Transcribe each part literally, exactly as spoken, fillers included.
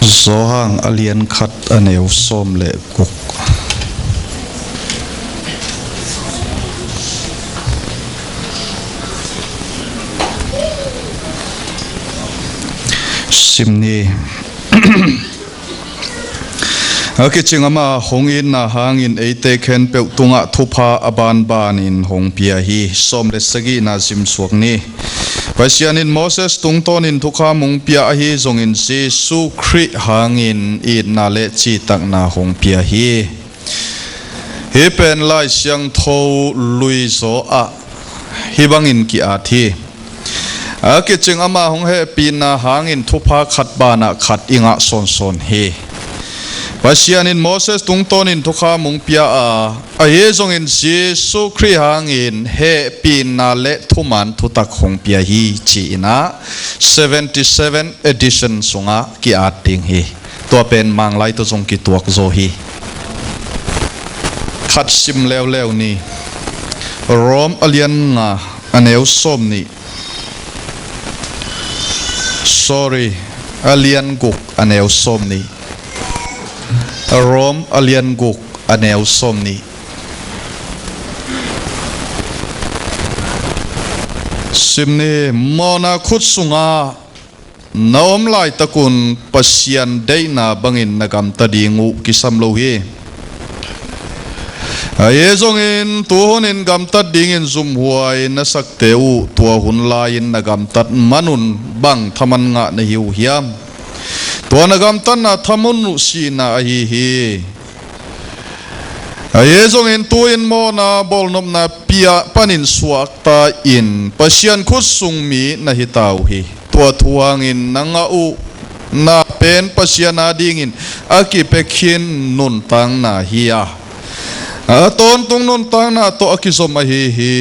Johan a lian khat a neu sawm le guk. Sim ni. A kicing ama hong itna hangin eite khempeuh tungah thupha a banbanin hong pia hi. Sawm le sagihna simsuak ni. Pasian in Moses tungtawnin thukham hong pia ahi zongin Jesu Khrih hangin itna le citakna hong pia hi. Hih pen Lai Siangtho luizaw ah hih bangin ki-at hi. A kicing ama hong hehpihna hangin thupha khat banah khat i ngah sawnsawn hi. Pasian in Moses tungtawnin thukham hong pia a, ahi zongin Jesu Khrih hangin hehpihna le thuman thutak hong pia hi, ci-in ah seventy seven edition sungah ki-at ding hi. Tua pen Manglai tawh zong kituak zaw hi. Khat sim leuleu ni. Rom a lian nga a neu sawm nih. Sorry, a lian guk a neu sawm nih. Rom a lian guk a neu sawm nih. Sim ni. Mawhna khut sungah na om laitakun Pasian deihna bangin na gamta ding uh kisam lo hi. Ahi zongin tuhunin gamtat dingin zumhuai na sakte uh tua hun lai-in na gamtat manun bang thaman ngah na hi uh hiam? Tua na gamtatna thaman uh sihna ahi hi. Ahi zongin tu-in mawhna bawlnopna pia panin suakta in Pasian khut sung mi na hita uh hi. Tua thu hangin na ngah uh na pen Pasian adingin a kipia khin nuntakna hi a, a tawntung nuntakna tawh a kizom ahi hi.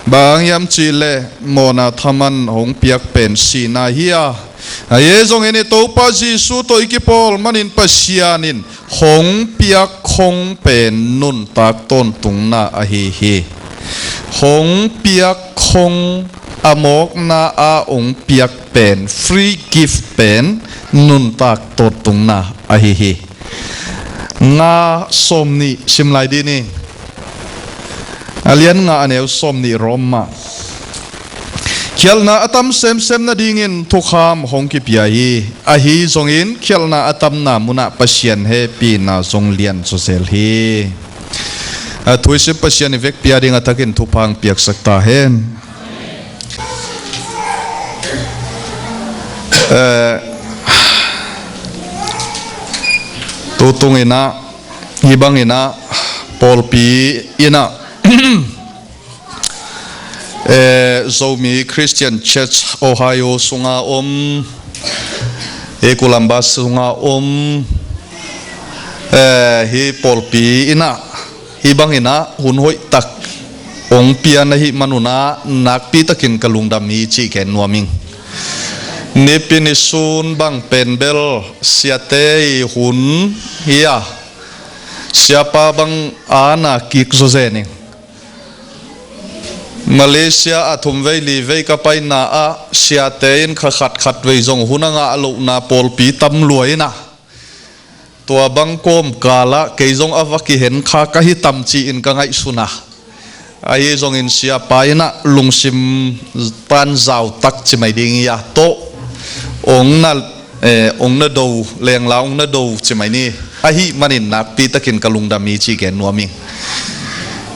Bang hang hiam cihleh mawhna thaman hong piak pen sihna hi a, ahi zongin i Topa Jesu tawh i kipawl manin Pasian in hong piak khong pen nuntak tawntungna ahi hi. Hong piak khong, a mawkna a hong piak pen, free gift pen nuntak tawntungna ahi hi. Nga sawm nih sim lai dih ni. A lian nga a neu sawm nih Rom ah. Khialhna a tam semsem nadingin thukham hong kipia hi. Ahi zongin khialhna a tamna munah Pasian hehpihna zong lian zawzel hi. A thu i sim Pasian i vekpi-a ding a takin thupha hong piaksak ta hen. Eh, tutung in ah, hih bangin ah, pawlpi in ah, eh, Zomi Christian Church Ohio sunga om, hih Columbus sunga om, eh, hih pawlpi in ah, hih bangin ah hun hoihtak hong pia na hih manun ah nakpitakin ka lungdam hi cih gen nuam ing. Nipi ni sun bang pen bel siate i hun hi a, siapa bang a na kik zawzen ing. Malaysia ah thumvei livei ka paina ah siate in kha khat khatvei zong hun a ngah lohna pawlpi tam lua in ah, tua bang kawmkal ah kei zong a va kihen kha ka hi tam ci-in ka ngaihsun a. Ahi zongin siapa in ah lungsim pan zautak ci mai ding hi a, tawh hong na, eh, hong na do, lengla hong na do ci mai ni. Ahih manin nakpitakin ka lungdam hi ci gen nuam ing.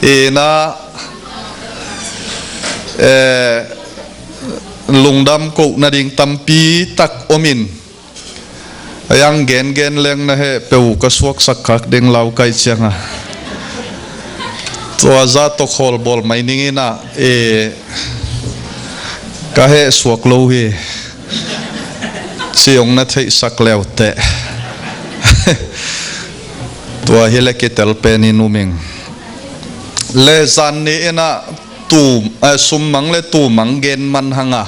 In ah, eh, lungdam koh nading tampi tak om in, a yang gengen leng na heh peuh ka suaksak khak ding lau kaih cianga. Tua zah tawh khawl bawl mai ning in ah, eh, ka heh suak lo hi. Ci hong na theihsak leuteh. Tua hi le kitel pen in um ing. Le zan ni in ah tum, eh, summang le tumang gen man hang a.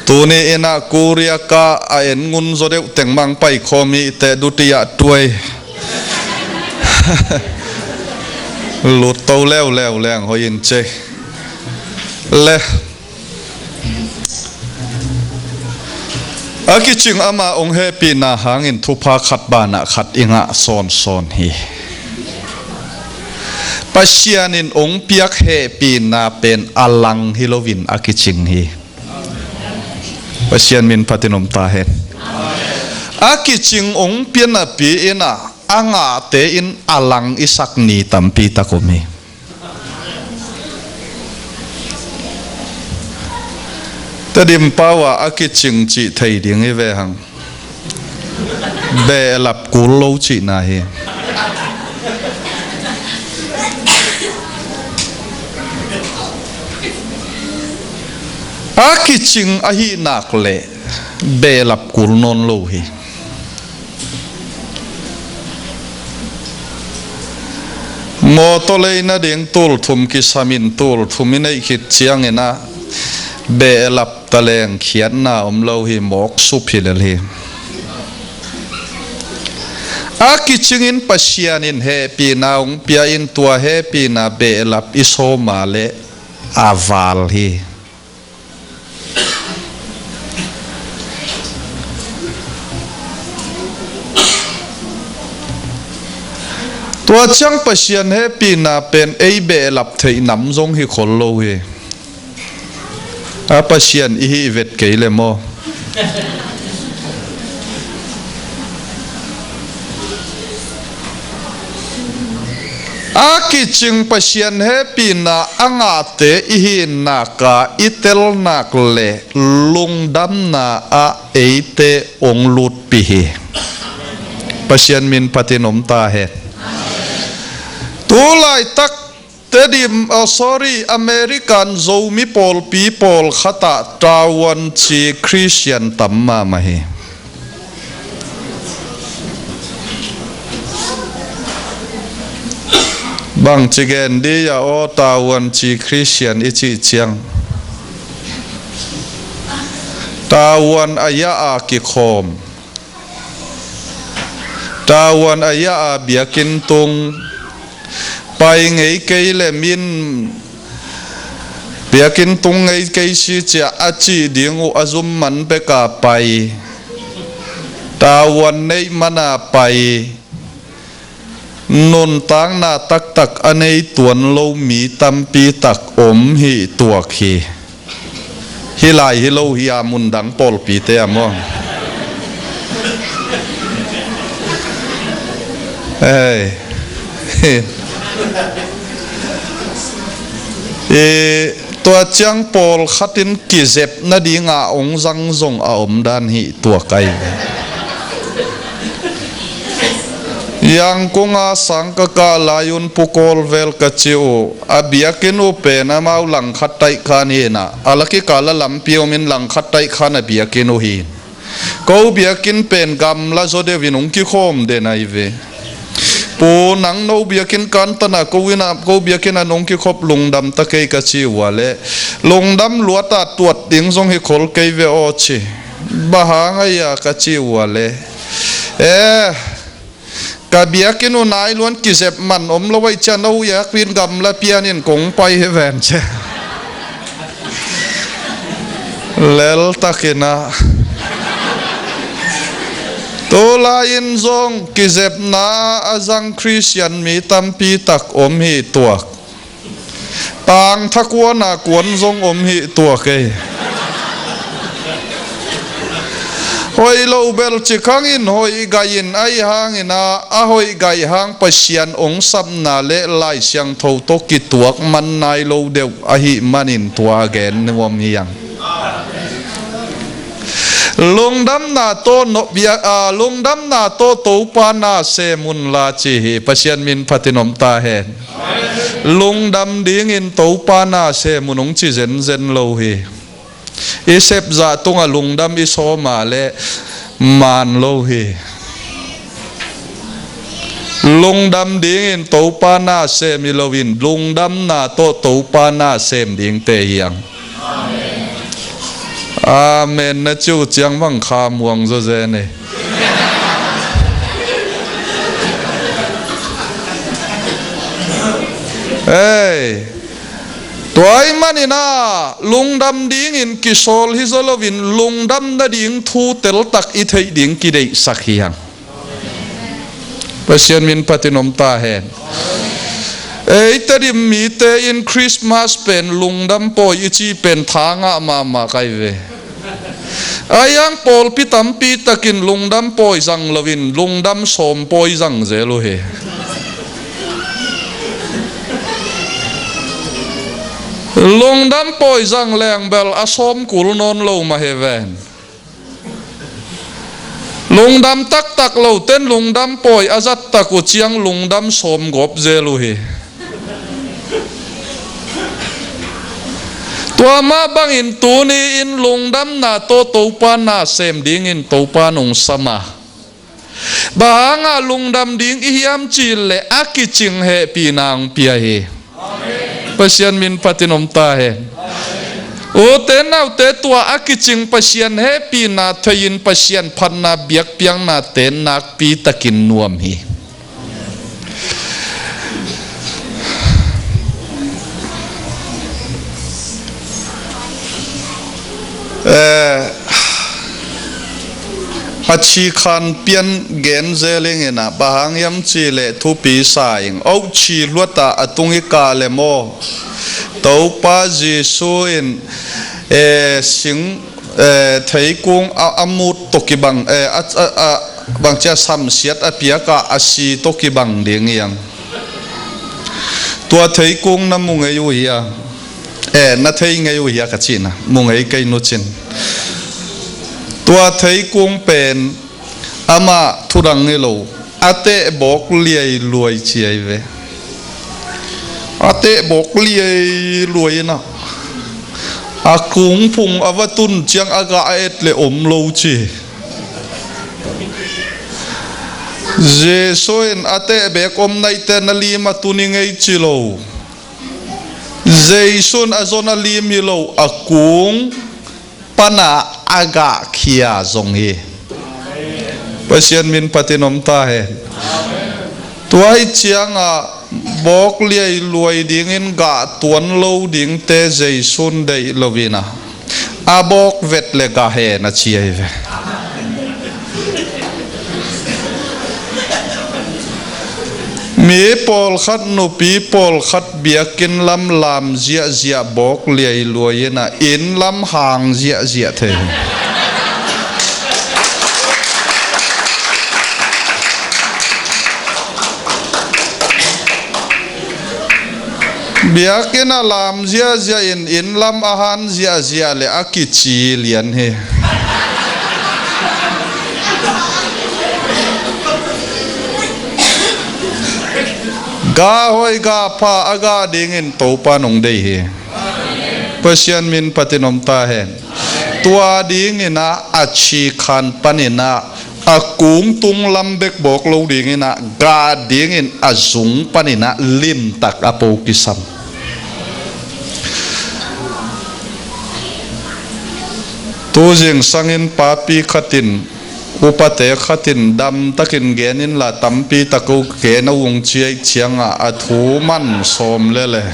Tuni in ah Korea ka a en ngun zaw deuh teng mang paikhawm hi teh duti ah tuai. Lut to leuleu leng hoih in cei. Le. A kicing ama hong hehpihna hangin thupha khat banah khat i ngah sawnsawn hi. Pasian in hong piak hehpihna pen a lang hi loin a kicing hi. Pasian min phatin om ta hen. A kicing hong pia napi in ah, a ngahte in a lang i sak ni tampi tak om hi. Tedim pau ah a kicing cih thei ding hi ve hang. Behlap kul lo cihna hi. A kicing ahih nak leh behlap kul nawn lo hi. Mawtaw lei nading tulthum kisam in, tulthum i neih khit ciangin ah behlap taleng khiatna om lo hi, mawk sup hi lel hi. A kicingin Pasian in hehpihna hong pia in, tua hehpihna behlap i sawm a leh a val hi. Tua ciang Pasian hehpihna pen ei behlap theih nam zong hi khol lo hi. A Pasian i hih vet kei le maw? A kicing Pasian hehpihna a ngahte i hih nak a i tel nak leh lungdamna ah eite hong lutpih hi. Pasian min phatin om ta hen. Tu laitak Tedim, oh, sorry, American Zomi pawlpi pawlkhat ah Taiwan ci Christian tam mahmah hi. Bangci gen di a, aw, Taiwan ci Christian i cih ciang, Taiwan a yah a kikhawm, Taiwan a yah a biakinn tung, pai ngei kei le min biakinn tung ngei kei si cia a cih ding uh a zum man peka pai, Taiwan neih mana pai, nuntakna taktak a nei tuan lo mi tampi tak om hi tuak hi. Hih lai hi lo hi a, mundang pawlpite a maw? Ei. I tua ciang pawlkhat in kizep nading a hong zang zong a om dan hi tuak ai. Yangkung a sang ka kah lai un Pu Kawl vel ka ci uh, a biakinn uh pen amau Langkhat taih khan hi na, a la kikal a lampi om in Langkhat taih khan a biakinn uh hi. Ko biakinn pen gamla zaw deuh in hong kikhawm den ai ve. Pu, nang no biakinn kan tana ko inn a, ko biakinn a nong kikhop lungdam ta kei ka ci uh a leh, lungdam luat a tuat ding zong hi khol kei ve aw ci. Bang hang aia ka ci uh a leh, eh, ka biakinn uh nai luan kizep man om lo aih cia no biakinn gamla pian in kong pai hi ven ci. Lel takin ah, tu lai-in zong kizepna a zang Khristian mi tampi tak om hi tuak. Tangtha kuan a kuan zong om hi tuak ei. Hoih lo bel ci khang in hoih gaih in ahi hangin ah, a hoih gaih hang Pasian hong sapna le Lai Siangtho tawh kituak man nai lo deuh ahih manin tua a gen nuam hi hang. Lungdamna tawh no bia, a, lungdamna tawh Topa na sem un la ci hi. Pasian min phatin om ta hen. Lungdam dingin Topa na sem un hong ci zenzen lo hi. I sep zah tungah lungdam i sawm a leh man lo hi. Lungdam dingin Topa na sem hi loin, lungdamna tawh Topa na sem dingte hi hang. Amen na ci uh ciang bang kha muang zaw zen ei. Ei, Tua ahih manin ah lungdam dingin kisawl hi zaw loin lungdam nading thu teltak i theih ding kideihsak hi hang. Pasian min phatin om ta hen. Ei Tedim mite in Christmas pen lungdam pawi i cih pen tha ngah mahmah ka hi ve. Ahi hang pawlpi tampi takin lungdam pawi zang loin lungdam sawm pawi zang zel uh hi. Lungdam pawi zang leng bel a sawm kul nawn lo mah hi ven. Lungdam taktak lote'n lungdam pawi a zat tak uh ciang lungdam sawm gawp zel uh hi. Tua mah bangin tuni-in lungdamna tawh Topa na sem dingin Topa nungsam a, bang hanga lungdam ding i hiam cih leh a kicing hehpihna hong pia hi. Pasian min phatin om ta hen. Ute naute, tua a kicing Pasian hehpihna thei-in Pasian phatna biakpiaknate nakpi takin nuam hi. Eh, a chikhan pian gen zel ing in ah, bang hang hiam cih leh thupi sa ing. Auh chi luat ah a tung i kah leh maw, Topa Jesu in, eh, sing, eh, theikung a, a mut tawh kibang, eh, a, a, a, bangci a samsiat a piak ah a si tawh kibang ding hi hang. Tua theikung na mu ngei uh hia? Eh, na thei ngei uh hia ka cihna? Mu ngei kei nu cin. Tua theikung pen amah thudang hi lo, a tehbawk liailuai ci ahi ve. A tehbawk liailuai in ah, a kungphung a va tun ciang a gah a et leh om lo ci. Jesu in a tehbek om naite na lim a tun hi ngei ci lo. Jesu in a zon a lim hi lo, a kung pan a a gah khia zong hi. Pasian min phatin om ta hen. Tua ahih ciangah bawk liailuai dingin gah tuan lo dingte Jesu in deih lo in ah, a bawk vet leh gah hen a ci ahi ve. Mi pawlkhat, nupi pawlkhat biakinn lam lam ziahziah, bawk liailuai in ah inn lam hang ziahziah thei hi. Biakinn ah lam ziahziah in inn lam a han ziahziah leh a kici lian hi. Gah hoih gah pha a gah dingin Topa in hong deih hi. Pasian min phatin om ta hen. Tua dingin ah a chikhan panin ah a kungtung lam bek bawk lo dingin ah, gah dingin a zung panin ah limtak a po kisam. Tu zingsangin papi khat in, upate khat in, damtakin gen inla, tampi tak uh gen a ung ci ahih ciangah a thu man sawm lele.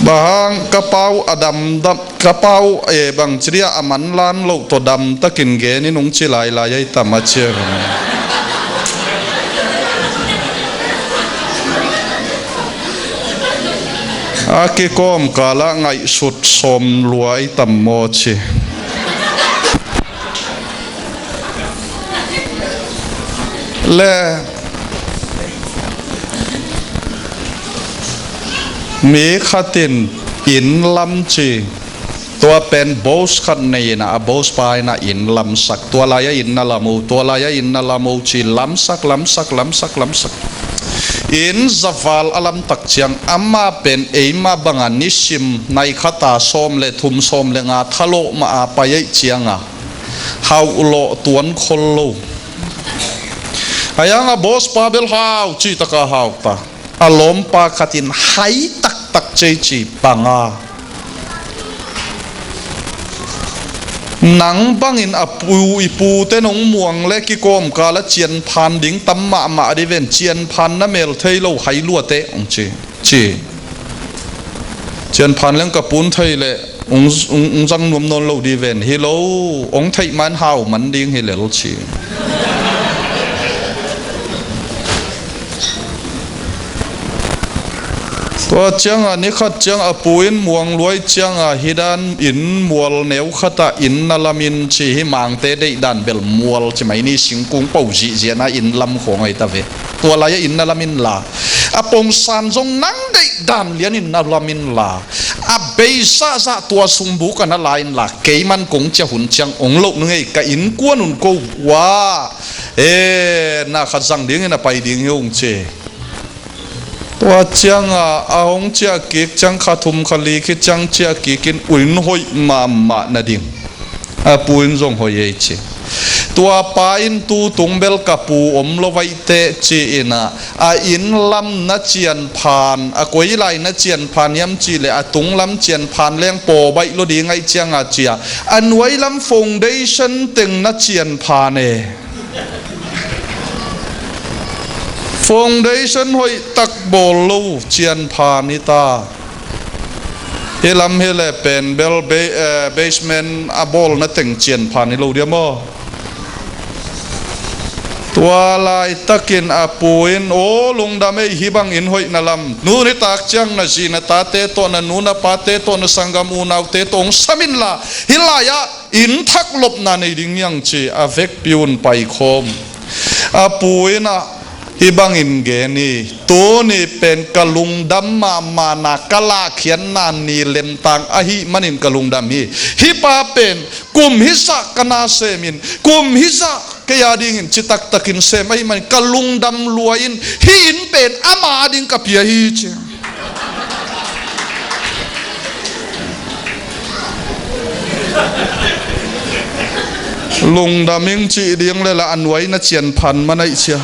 Bang hang ka pau a damdam, ka pau, eh, bangci dia a manlan loh tawh damtakin genin hong ci lailai ahi tam a cia. A kikawmkal ah ngaihsut sawm lua ahi tam maw ci. Le mi khat in inn lam ci, tua pen boss khat nei in ah, a boss pa in ah inn lamsak. Tua lai-ah inn na lam uh, tua lai-ah inn na lam uh ci, lamsak, lamsak, lamsak, lamsak. Inn zaval a lamtak ciang amah pen eimah bangah nisim nai khat a sawm le thum, sawm le nga thalawh mah a pai ahih ciangah hauhlawh tuan khol lo. Ahi hangah boss pa bel hau cih takah hau ta. A lawmpa khat in hai taktak cei ci, panga. Nang bangin a pu, i pute nong muang le kikawmkal a cianphan ding tam mahmah dih ven, cianphan na mel thei lo hai luate hong ci. Ci. Cianphan leng ka pun thei le ung, ung, ung zang nuam nawn lo dih ven, hi lo, hong theih man hau man ding hi lel ci. Tua ciangah ni khat ciangah a pu in muang luai ciangah hi dan in mual neu khatah inn na lam in ci hi, mangte deih dan bel mual ci mai ni, singkung po zihziahna inn lam khawng ahi ta ve. Tua lai-ah inn na lam in la, a pongsan zong nang deih dan lian inn na lam in la, a beisahzah tua sung buk a na la in la, kei man kong ciah hun ciang hong loh nung ei, ka innkuan un ko ua, e, na khat zang dingin a pai ding hi ung ci. Tua ciangah a hong ciah kik ciang kha thum kha li khit ciang ciah kik in inn hoih mahmah na ding a pu in zong hoih ei ci. Tua pa in tu tung bel ka pu om lo vaih teh ci-in ah, a inn lam na cianphan, a koi lai na cianphan hiam cih leh a tung lam cianphan leng paw baih lo ding aih ciangah ci-a, a nuai lam foundation teng na cianphan e. Foundation hoih tak bawl lo cianphan hi ta. Hi lam hi le pen bel ba-, eh, basement a bawl na teng cianphan hi lo dia maw? Tua laitakin a pu in, aw, lungdam ei, hi bang inn hoih na lam. Nu nitak ciang na zi na tate tawh, na nu na pate tawh, na sanggam unaute tawh hong sam in la, hih lai-ah inn thak lopna nei ding hiang ci, a vekpi un paikhawm. A pu in ah, hi bangin gen hi, tuni pen ka lungdam mahmahna, ka lahkhiatna ni lemtang ahih manin ka lungdam hi. Hih pa pen kum hizah ka na semin, kum hizah kei a dingin citaktakin sem ahih manin ka lungdam lua in, hih inn pen ama a ding ka pia hi ci. Lungdam ing cih ding le lah a nuai na cianphan man aih cia.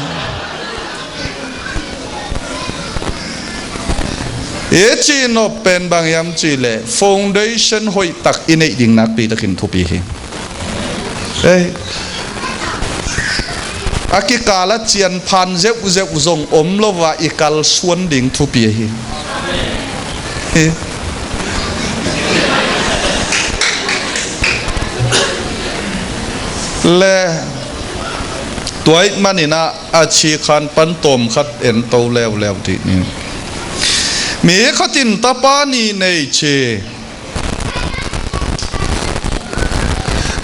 I cih nop pen bang hiam cih leh foundation hoih tak i neih ding nakpi takin thupi hi. Ei, a kikal a cianphan zeuhzeuh zong om lo a i kalsuan ding thupi ahi. Hi. Le tua ahih manin ah a chikhan pan tawm khat en to leuleu dih ni. Mi khat in tapa nih nei ci.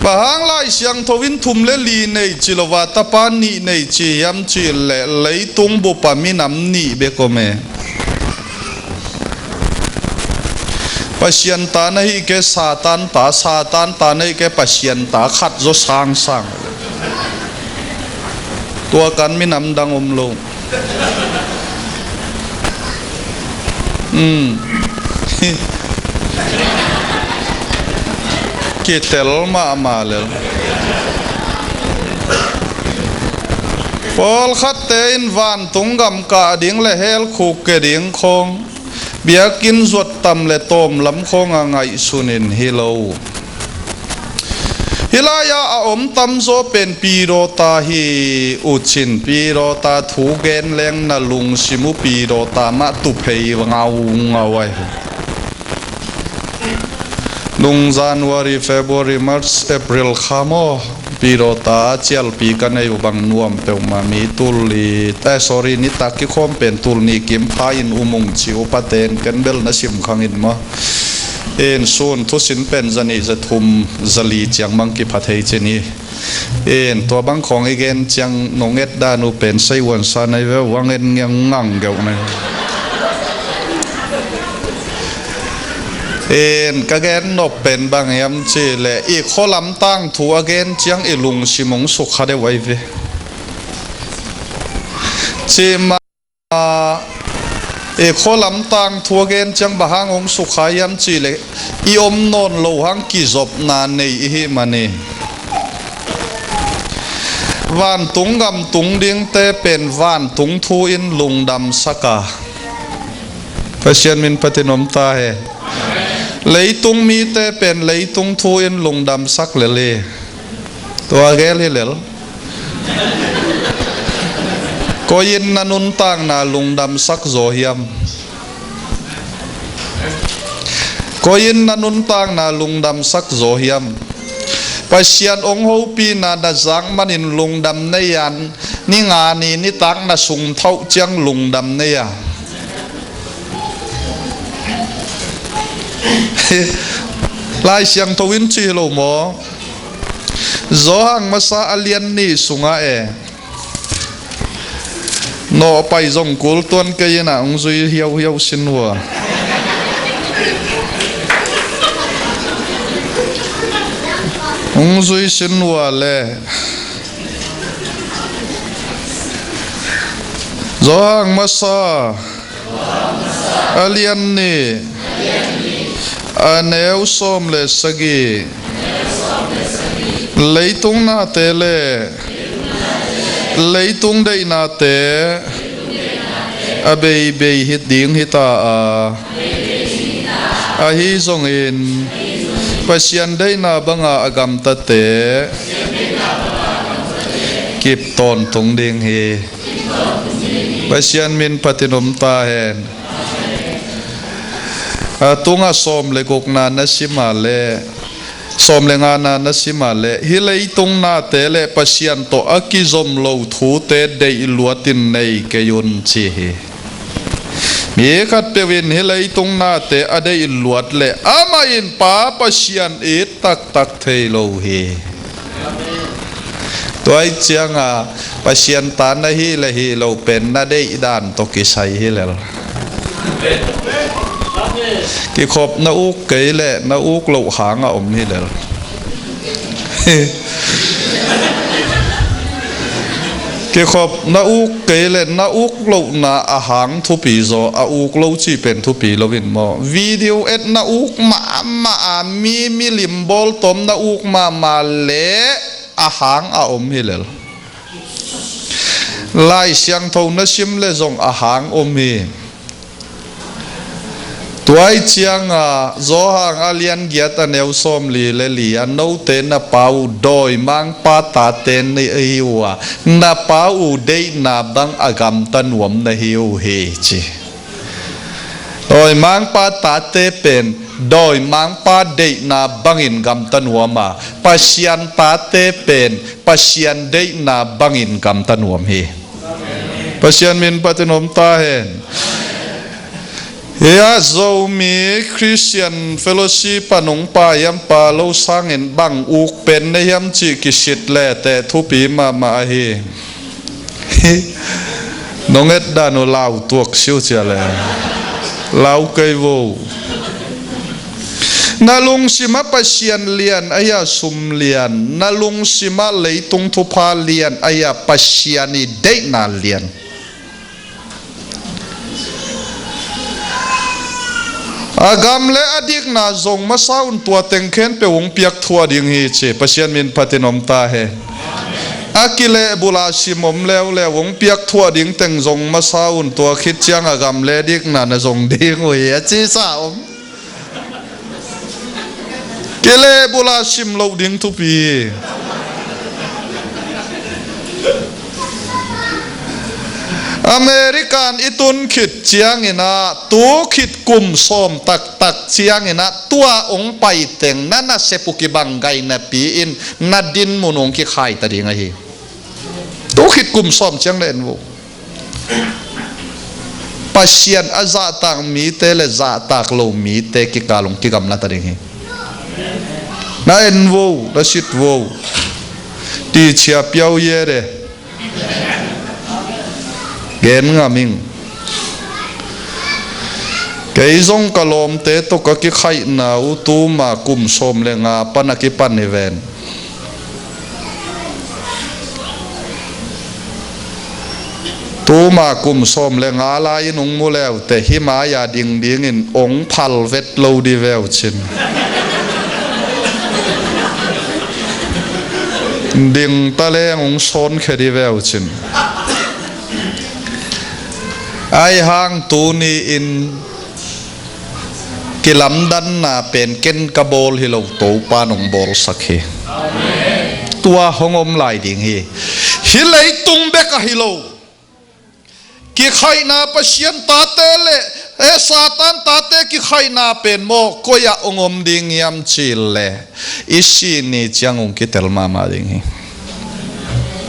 Bang hang Lai Siangtho in thum le li nei ci lo a, tapa nih nei ci hiam cih leh leitung bup ah minam nih bek om e. Pasian ta na hih kei, Satan ta, Satan ta na hih kei, Pasian ta khat zaw sangsang. Tua kan minam dang om lo. Um. Kitel mahmah lel. Pawlkhatte in vantung gam kah ding le hell khuk ke ding khawng, biakinn zuat tam le tawm lam khawng a ngaihsun in hi lo. Hih lai-ah a om tamzaw pen pidawta hi uh cin, pidawta thu gen leng na lungsim uh pidawta mah tuphei ngaungau ahi. Nung January, February, March, April kha maw, pidawta a cialpi ka nei uh bang nuam peuhmah, mi tul li, eh, sorry, nitak kikhawm pen tul nih kim pha in um ung ci uh, upaten ken bel na sim khang in maw. In sun thusin pen za nih za thum za li ciang mang kipha thei cin hi. In tua bang khawng i gen ciang nong et dan uh pen sei uansa nai ve, uang en ngiang ngang geuh nai. In ka gen nop pen bang hiam cih leh i khualam tangthu a gen ciang i lungsim hong sukha deuh ahi ve. Cih mah i khualam tangthu a gen ciang bang hang hong sukha hiam cih leh i om nawn lo hang kizopna nei i hih man hi. Vantung gam tung dingte pen vantung thu in lungdam sak a, Pasian min phatin om ta hen. Leitung mite pen leitung thu in lungdamsak lel hi. Tua gel hi lel. Koi in na nuntakna lungdamsak zaw hiam? Koi in na nuntakna lungdamsak zaw hiam? Pasian hong hopihna na zak manin lungdam nei a, ni nga ni nitak na sung thauh ciang lungdam nei a? Lai Siangtho in ci lo maw? Johan masa a lian nih sungah e, nawh pai zong kul tuan kei in a, hong zui hiauhiau sin uh a, hong zui sin uh a le. Johan masa a lian nih, a neu sawm le sagih. Leitung nate le leitung deihnate a beibei hi ding hi ta a, ahi zongin Pasian deihna banga a gamtate kip tawntung ding hi. Pasian min phatin om ta hen. A tungah sawm le gukna na sim a le, sawm le ngana na sim a le, hih leitung nate le Pasian tawh a kizom lo thute deih luatin nei kei un ci hi. Mi khatpeuh in hih leitung nate a deih luat le amah in Pa Pasian it taktak thei lo hi. Tua ahih ciangin Pasian ta na hih le hih lo pen na deih dan tawh kisai hi lel. Kikhop na uk kei le na uk loh hang a om hi lel. Kikhop na uk kei le na uk lohna a hang thupi zaw, a uk lo cih pen thupi lo in maw? Video et na uk mahmah a, mi milim bawltawm na uk mahmah le a hang a om hi lel. Lai Siangtho na sim le zong a hang om hi. Tua ahih ciangin Johan a lian giat a neu sawm li le li-ah, note na Pa uh dawimangpa tate na hi uh a, na Pa uh deihna bang a gamta nuam na hi uh hi ci. Dawimangpa tate pen dawimangpa deihna bangin gamta nuam a, Pasian tate pen Pasian deihna bangin gamta nuam hi. Pasian min phatin om ta hen. Hih a Zomi Christian Fellowship a nungpa hiam pa lo sangin bang uk pen na hiam cih kisit le teh thupi mahmah ahi. Nong et dan uh lau tuak siu cia le lau kei vo. Na lungsimah Pasian lian ahi a sum lian, na lungsimah leitung thupha lian ahi a Pasian i deihna lian. A gam le a dikna zong masa un tua teng khempeuh hong piak thuah ding hi ci. Pasian min phatin om ta hen. A kilehbulh a sim om leuleu hong piak thuah ding teng zong masa un, tua khit ciang a gam le dikna na zong ding uh hi a ci sa om. Kilehbulh a sim loh ding thupi hi. American i tun khit ciangin ah, tu khit kum sawm taktak ciangin ah, tua hong pai teng na nasep uh kibang gai napi-in na dinmun hong kikhai ta ding ahi. Tu khit kum sawm ciang le en vo. Pasian a zahtak mite le zahtak lo mite kikal hong kigamla ta ding hi. Na en vo, na sit vo. Tichia piau ye de. Gen ngam ing. Kei zong ka lawmte tawh ka kikhaihna uh tuma kum sawm le nga pan a kipan hi ven. Tuma kum sawm le nga lai-in hong mu leute, hih mai-a ding dingin hong phal vet lo di veu cin. Ding ta leng hong sawnkhia di veu cin. Ai hang tuni-in Kilamdanna pen ken ka bawl hi lo, Topa in hong bawlsak hi. Tua hong om lai ding hi. Hih leitung bek ahi lo. Kikhaihna, Pasian tate le, eh, Satan tate kikhaihna pen maw, koi ah hong om ding hiam cih leh, i si ni ciang hong kitel mahmah ding hi.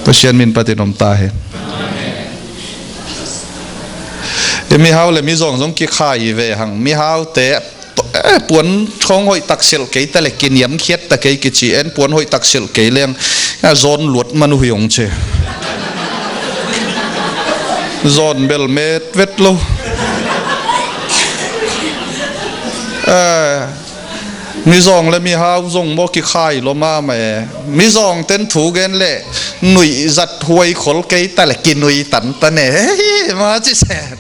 Pasian min phatin om ta hen. I mihau le mizawng zong kikhai ve hang. Mihaute, eh, puan khawng hoih tak silh kei ta le kiniamkhiat ta kei kici, en puan hoih tak silh kei leng, a zawn luat man uh hi hong ci. Zawn bel met vet lo. Eh, mizawng le mihau zong maw kikhai lua mahmah e. Mizawngten thu gen le nuih zat huai khol kei ta le kinui tan ta ne. Hei, ma ci sen.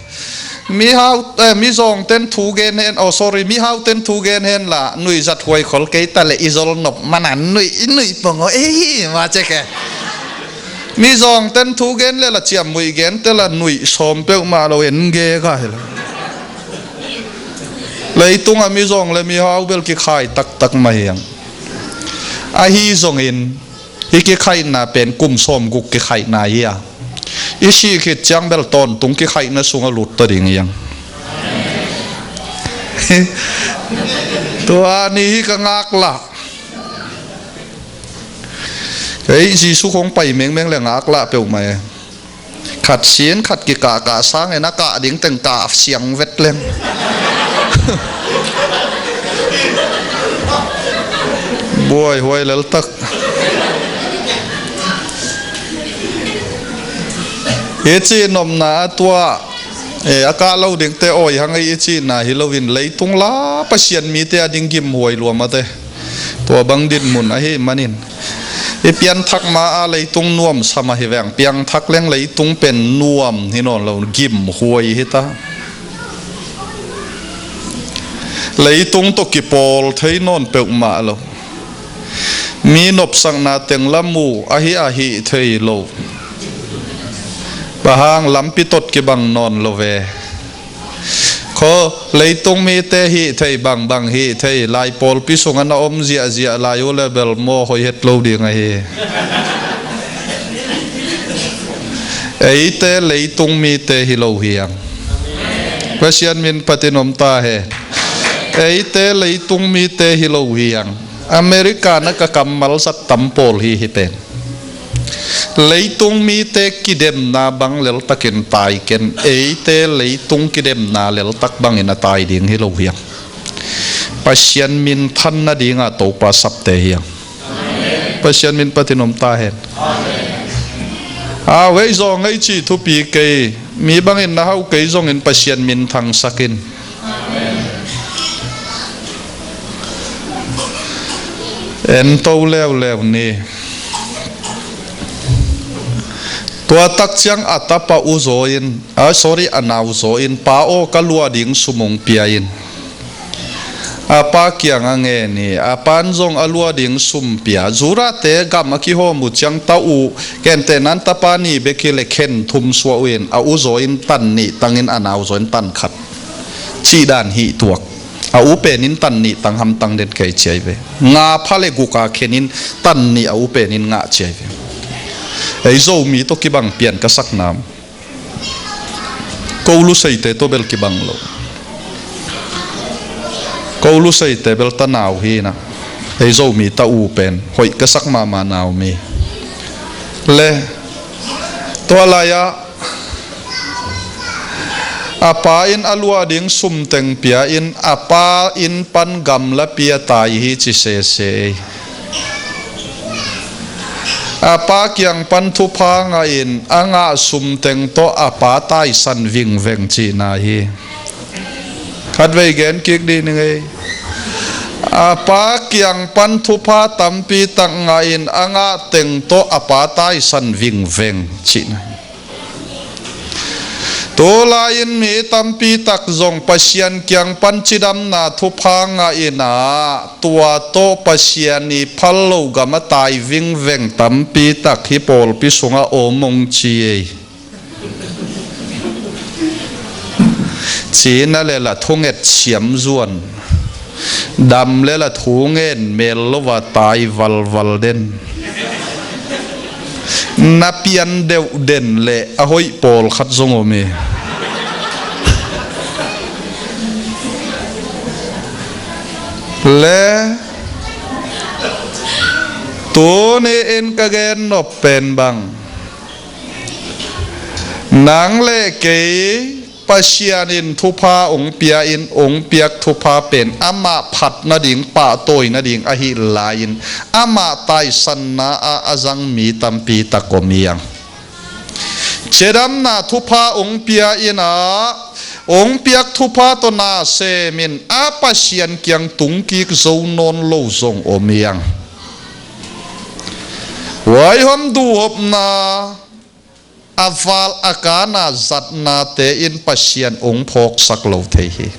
Mihau, eh, mizawngten thu gen hen, oh, sorry, mihauten thu gen hen la, nuih zat huai khol kei ta le i zol nop man a nuih, i nuih pong o, ei, ma cek e. Mizawngten thu gen le la ciammuih gen te la nuih sawm peuhmah lo en ge ka hi lo. Leitung a mizawng le mihau bel kikhai taktak mah hiang. Ahi zongin, hih kikhaihna pen kum sawmguk kikhaihna hi a, i sih khit ciang bel tawntung kikhaihna sungah lut ta ding hiang. Tua ni hi ka ngaklah. Kei Jesu kong pai mengmeng le ngaklah peuhmah e. Khat sin khat kikahkah sangin a kah ding teng kah siang vet leng. Buaihuai leltak. I cih nopna a tua, eh, a kah lo dingte awi hang ei i cihna hi loin leitung la Pasian mite a ding gimhuai lua mate. Tua bang dinmun ahi manin i pianthak ma a leitung nuamsa mah hi veng. Piangthak leng leitung pen nuam hi nawn lo, gimhuai hi ta. Leitung tawh kipawl thei nawn peuhmah lo. Mi nopsakna teng la mu ahi a hih thei lo. Bang hang lampi tot kibang nawn lo ve. Khaw leitung mite hih thei bangbang hih thei lai pawlpi sungah na om ziahziah lai uh le bel maw hoih het lo ding ahi. Eite leitung mite hi lo hiang. Pasian min phatin om ta hen. Eite leitung mite hi lo hiang. America na ka kammal zat tam pawl hi hi pen. Leitung mite kidemna bang leltakin tai ken, eite leitung kidemna leltak bangin a tai ding hi lo hiang. Pasian min than nadinga Topa sapte hiang. Pasian min phatin om ta hen. A, vei zawng ei cih thupi kei, mi bangin na hauh kei zongin Pasian min thangsak in. En to leuleu ni. Tua tak ciang a tapa uh zaw in, a, sorry, a nau zaw in, pa aw, ka lua ding sum hong pia in. A pa kiangah ngen hi, a pan zong a lua ding sum pia. Judahte gam a kihawm uh ciang ta uh, gentehna in tapa nih bek hi leh khen thum suah uh in, a u zaw in tan nih tangin a nau zaw in tan khat. Cih dan hih tuak. A u pen in tan nih tang hamtang den kei ci ahi ve. Nga pha le guk a khen in tan nih a u pen in ngah ci ahi ve. Ei Zomi tawh kibang pian ka sakna. Ko luseite tawh bel kibang lo. Ko luseite bel ta nau hi na. Ei Zomi ta u pen hoih ka sak mahmah nau mi. Le tua lai-ah a pa in a luah ding sum teng pia in a pa inn pan gamla pia tai hi ci sese ei. A pa kiang pan thupha ngah in a ngah sum teng tawh a pa taisan vingveng cihna hi. Khatvei gen kik dih ning ei. A pa kiang pan thupha tampi tak ngah in a ngah teng tawh a pa taisan vingveng cihna hi. Tulai-in mi tampi tak zong Pasian kiang pan cidamna thupha ngah in ah, tua tawh Pasian i phal lo gam a tai vingveng tampi tak hi pawlpi sungah om hong ci ei. Cina le la thunget siam zuan. Dam le la thu ngen mel lo a tai valval den. Na pian deuh den le a hoih pawlkhat zong om hi. Le tuni in ka gen nop pen bang, nang le kei Pasian in thupha ong pia in, ong piak thupha pen amah phat nading, pahtawi nading ahi lai-in, amah taisanna ah a zang mi tampi tak om hi hang. Cidamna thupha ong pia in ah, ong piak thupha tawh na sem in a Pasian kiang tungkik zo nawn lo zong om hi hang. Huaihom duhhopna, a val a kana zatnate in Pasian ong phawksak lo thei hi.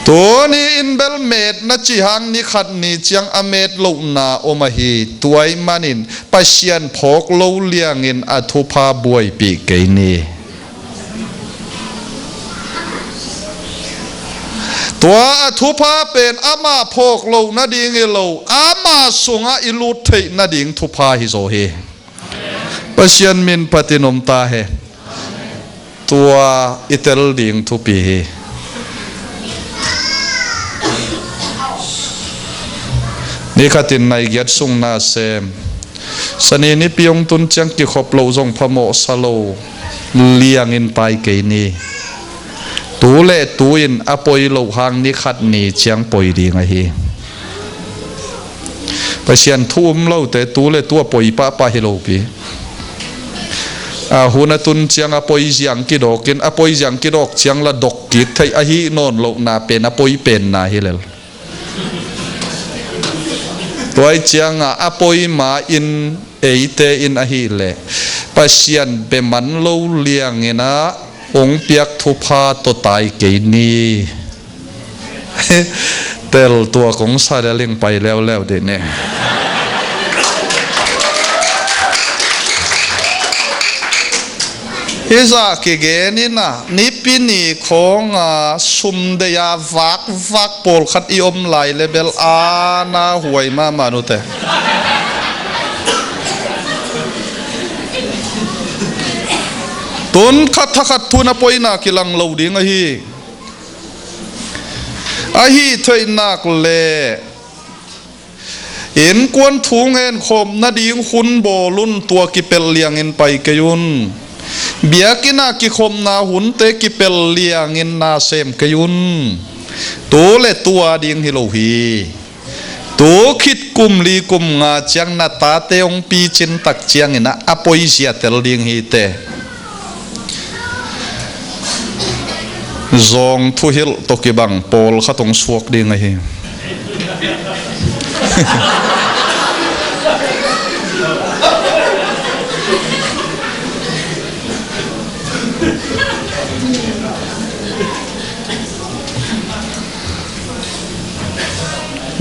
Tuni in bel metna ci hang ni khat ni ciang a met lohna om ahi. Tua ahih manin Pasian phawk lo liangin a thupha buaipih kei ni. Tua a thupha pen amah phawk loh nading hi lo, amah sungah i lut theih nading thupha hi zaw hi. Pasian min phatin om ta hen. Tua i tel ding thupi hi. Ni khatin nai giat sung na sem. Sani nipi ong tun ciang kikhop loh zong phamawh sa lo liangin pai kei ni. Tu le tu in a poi loh hang ni khat ni ciang poi ding ahi. Pasian thu um lote tu le tu a poi pahpah hi lo pi. A hun a tun ciang a poi ziang kidawk in, a poi ziang kidawk ciang la dok kik theih ahi nawn lohna pen a poi penna hi lel. Tua ahih ciangah a poi ma in eite in ahih leh Pasian bia man lo liangin ah ong piak thupha tawh tai kei ni. Tel tua kong sa deling pai leuleu dih ni. Hizah kigen in ah, nipi ni khawng a sum deih a vakvak pawlkhat i om lai le bel a na huai mahmah nute. Tun khat thakhat thu na poina kilang lo ding ahi. Ahi theih nak leh innkuan thu ngen khawm nading hun bawl un, tua kipelh liangin pai kei un. Biakinn ah kikhopna hunte kipelh liangin na sem kei un. Tu le tua ding hi lo hi. Tu khit kum li kum nga ciang na tate hong picin tak ciangin ah a poizia tel ding hi te. Zawng thuhilh tawh kibang pawlkhat hong suak ding ahi.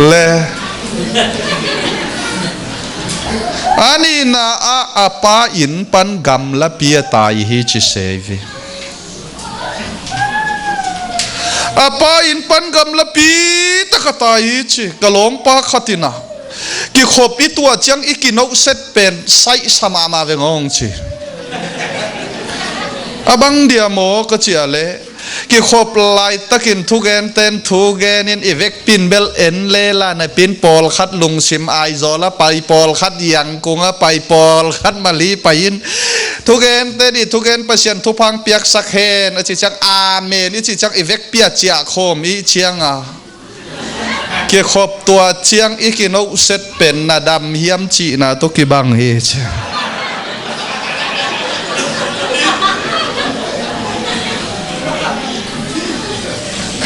Le a nihna ah a pa inn pan gamlapi a tai hi ci se hi. A pa inn pan gamlapi tak a tai hi ci. Ka lawmpa khat in ah, kikhop i tuah ciang i kinohset pen saihsa mahmah veng aw hong ci. A bang dia maw ka cih leh, kikhop laitakin thugenten thugen in i vekpi in bel en lela napi in pawlkhat lungsim Aizawl a pai, pawlkhat Yangon a pai, pawlkhat Mali pai in, thugenten i thugen Pasian thupha hong piaksak hen a cih ciang, amen i cih ciang i vekpi a ciah khawm i cih ciang a, kikhop tuah ciang i kinohset pen na dam hiam cihna tawh kibang hi ci.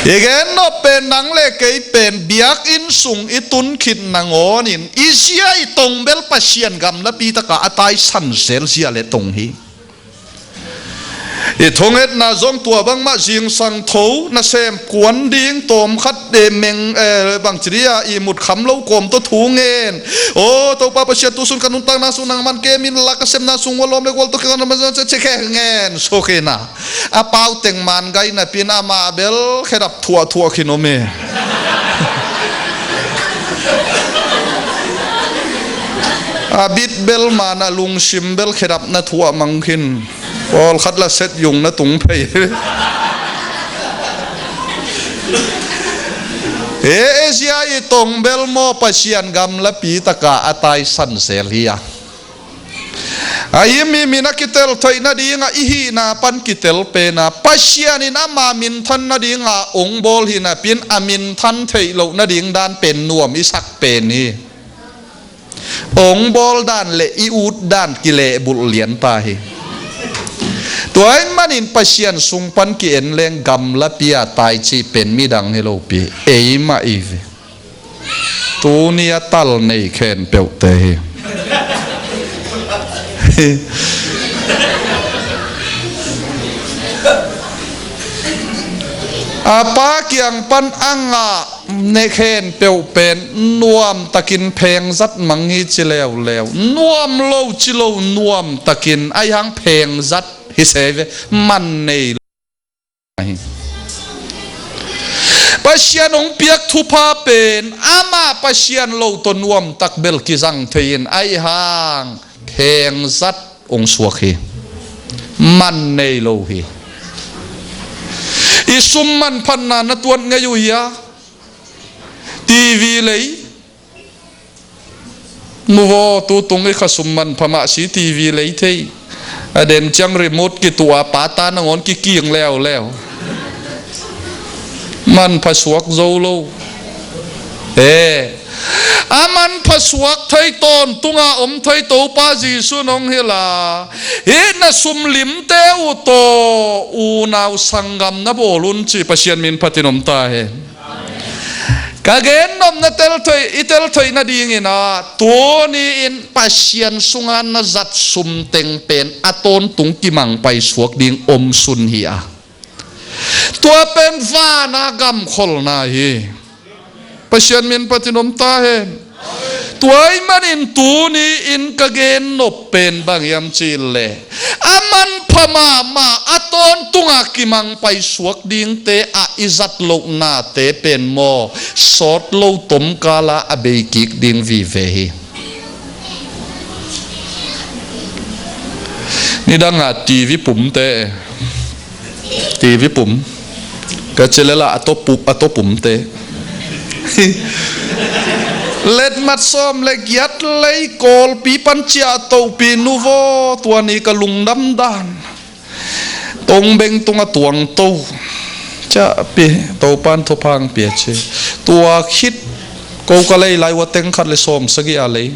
I gen nop pen nang le kei pen biakinn sung i tun khit nangawnin i zia i tong bel Pasian gamlapi takah a taisan zel zia le tong hi. I thungetna zong tua bangmah, zingsang tho nasem kuan ding, tawm khat, eh, meng, eh, bangci dia i mut kham lo kawm tawh thu ngen. Aw Topa Pasian, tu sun ka nuntakna sung nangman kem inla, ka sepna sung gual lawm le gual tawh kikhan na ma zan se, ci khe ngen suk hi na. A pau teng man gai napi-in amah bel khedap thuahthuah khin om hi. A bit bel man, a lungsim bel khedap na thuah mang khin. Pawlkhat la set yung na tung phei. E, Asia i tong bel maw, Pasian gamlapi taka a taisan zel hi a. Ahi, mi min a kitel theih nadinga i hihna pan kitel pena, Pasian in ama minthan nadinga ong bawl hi napi-in, a minthan theih loh nading dan pen nuam i sak pen hi. Ong bawl dan le i ut dan kilehbulh lian ta hi. Tua ahih manin Pasian sung pan ki-en leng gamlapi-a taici pen midang hi lopi, eimah i ve. Tuni a tal nei khempeuhte hi. A pa kiang pan a ngah ne khempeuh pen nuamtakin phengzat mang hi ci leuleu. Nuam lo ci lo, nuamtakin, ahi hang phengzat hi se ve, man nei lo hi. Pasian hong piak thupha pen ama Pasian lo tawh nuamtak bel kizang thei in, ahi hang phengzat hong suak hi. Man nei lo hi. I sum manphatna na tuat ngei uh hia? TV lei. Nu vaw, tu tung i kha sum manpha mah si, TV lei thei. A den ciang remote kituh a pata nangawn kiking leuleu. Manpha suak zo lo. E, a manpha suak thei tawntunga om thei Topa Jesu nong hilh a, hih na sum limte uh tawh unau sanggam na bawl un ci, Pasian min phatin om ta hen. Ka gennopna tel theih, i tel theih nadingin ah, tuni-in Pasian sunga na zat sum teng pen a tawntung kimang paisuak ding om sun hi a. Tua pen vana gamkholna hi. Pasian min phatin om ta hen. Tua ahih manin tuni-in ka gennop pen bang hiam cih leh, a manpha mahmah, a tawntunga kimang paisuak dingte ah i zat lohnate pen maw, sawt lo tomkala a beikik ding vive hi. Nidanga TV pumte, TV pum. Ka ci lel a, a tawp pum, a tawp pumte. Letmat sawm le giat lei Kawlpi pan ciah tohpi nu vaw, tua ni ka lungdam dan. Tongbeng tunga tuangto. Ciahpi, Topan thupha hong pia ci. Tua khit ko ka lei lai ua teng khat le sawm sagih a lei.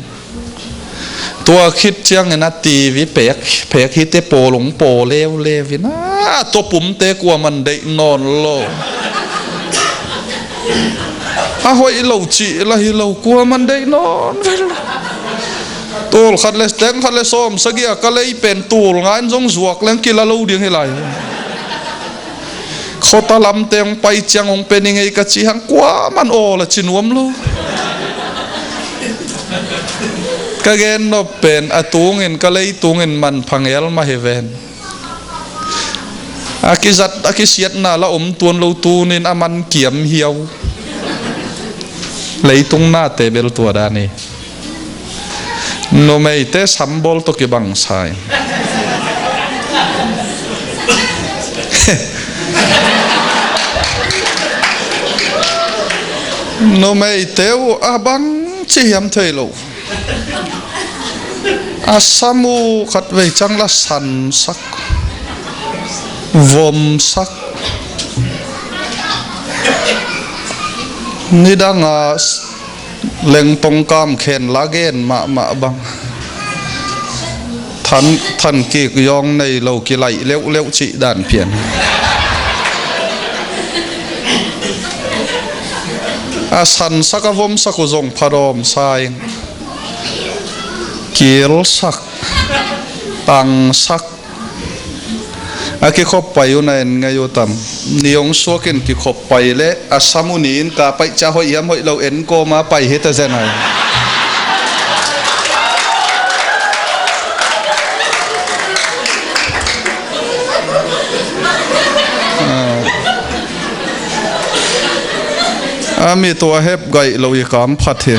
Tua khit ciangin a TV pek, pek hite pawl hong pawl leuleu in a, a tawp pumte kuaman deih nawn lo. A hoih lo cih la hi lo, kuaman deih nawn vel lo. Tul khat le, teng khat le sawm sagih a ka lei pen tul nga in zong zuak leng kila lo ding hi lai. Khuata lamte hong pai ciang hong pe ni ngei ka cih hang kuaman awl a ci nuam lo. Ka gennop pen a tungin, ka lei tungin manpha ngel mah hi ven. A kizat, a kisiatna la om tuan lo, tunin a man kiam hiau. Leitung nate bel tua dan hi. Numeite sambawl tawh kibang sa in. Numeite uh a bang ci hiam thei lo. A sam uh khat vei ciang la sansak, vomsak. Nidanga lengtong kam khen la gen mahmah bang. Than, than kik yawng nei lo, kilaih leuhleuh cih dan pian. A sansak a vomsak uh zong phadawm sa ing. Kilsak, tangsak, A kikhop pai un a en ngei uh tam. Ni hong suak in kikhop pai leh a sam uh ni in ka paih ciang hoih hiam hoih lo en kawm a pai hi ta zen ai. A mi tua hep gaih lo i kam phat hi.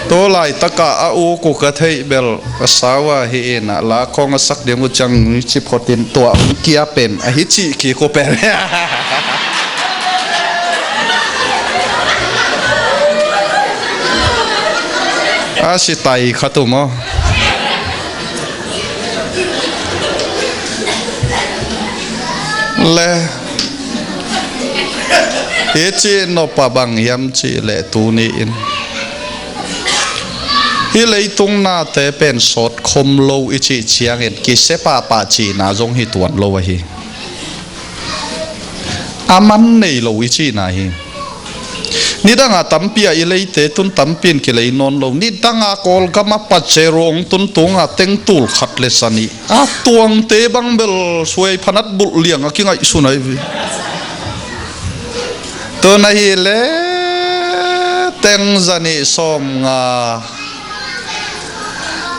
Tua laitakah a uk uh ka theih bel a sau a hi in a la khawng a sak ding uh ciang ci phot in tua hong kia pen a hi cih kik uh pen. A si tai khat uh maw. Le hi cih nop a bang hiam cih leh tuni in hih leitung nate pen sawt khom lo i cih ciangin kisia pahpah cihna zong hi tuan lo ahi. A man nei lo i cihna hi. Nidanga tampi a i leite tun tampi in kilei nawn lo. Nidanga Kawlgam a Pajero hong tun tunga teng tul khat le sa nih a tuangte bang bel suai phanat bulh liang a kingaihsun ahi. Tun ahih leh teng za nih sawm nga,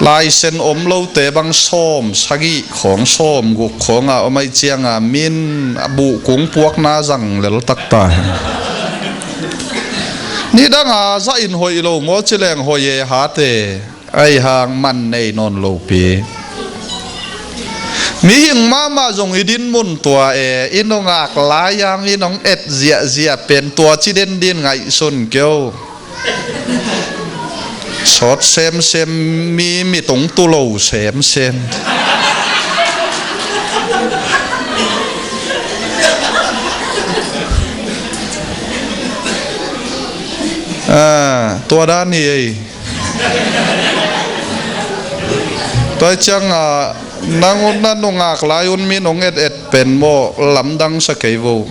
laisen om lote bang sawm sagih khawng, sawm guk khawng a om ahih cianga min a buh kung puakna zang lel takta hi. Nidanga zah in hoih lo maw ci leng hoih e hate. Ahi hang man nei nawn lopi. Mihing mahmah zong i dinmun tua e, i nungak lai-a mi nong et ziahziah pen tua ci den din ngaihsun kei o. Sawt semsem, mi mit hong tu lo semsem. Ah, tua dan hi ei. Tua ciangah nang un na nungak lai un mi nong et et pen maw lamdang sa kei vo.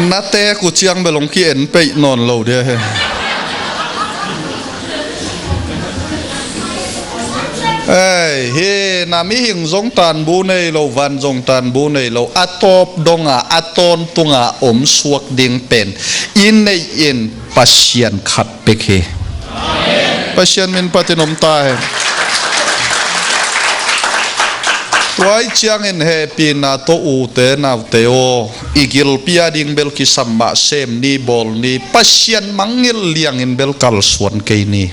Na tek uh ciang bel hong ki-en peih nawn lo dia he. Ei, hi na mihing zong tanbu nei lo, van zong tanbu nei lo, a tawp donga a tawntunga om suak ding pen i neih in Pasian khat bek hi. Pasian min phatin om ta hen. Tua ahih ciangin hehpihna tawh ute naute aw, i gilpi a ding bel kisam mah sem ni, bawl ni, Pasian mangngilh liangin bel kalsuan kei ni.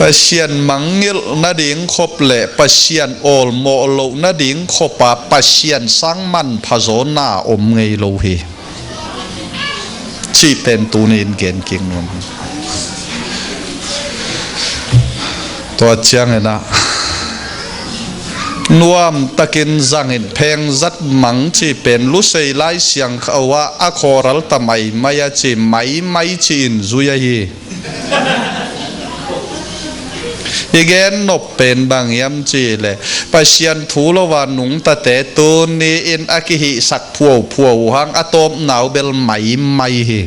Pasian mangngilh nading khop le Pasian awlmawh loh nading khopa Pasian sang manpha zaw na om ngei lo hi. Cih pen tuni in gen kik nuam. Tua ciangin ah nuamtakin zangin phengzat mang cih pen Lusei Lai Siangtho ah a khawlralta maimai a ci maimai ci-in zui ahi. I gen nop pen bang hiam cih leh Pasian thu lo a nungtate tuni in a kihihsak phuaphuah uh hang a tawpna uh bel maimai hi.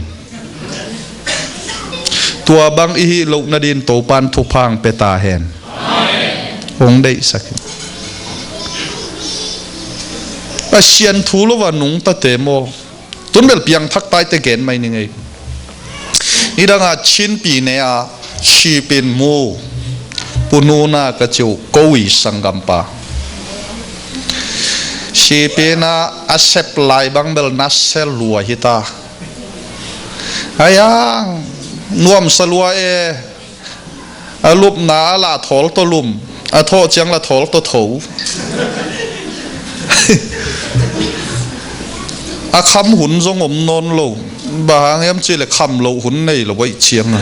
Tua bang i hih loh nadin Topan thupha hong pia ta hen. Hong deihsak hi. Pasian thu lo a nungtate maw. Tun bel piangthak taite gen mai ni ngei. Nidanga Chinpi ne a Sipin mu Pu Nuna ka ci uh ko i sanggampa. Sipin a a sep lai bang bel na sel lua hi ta. Ai ang nuamsa lua e. A lupna a lah thawl tawh lum, a thawh ciang lah thawl tawh tho. A kham hun zong om nawn lo. Bang hang hiam cih leh kham loh hun nei lo ahih ciang a.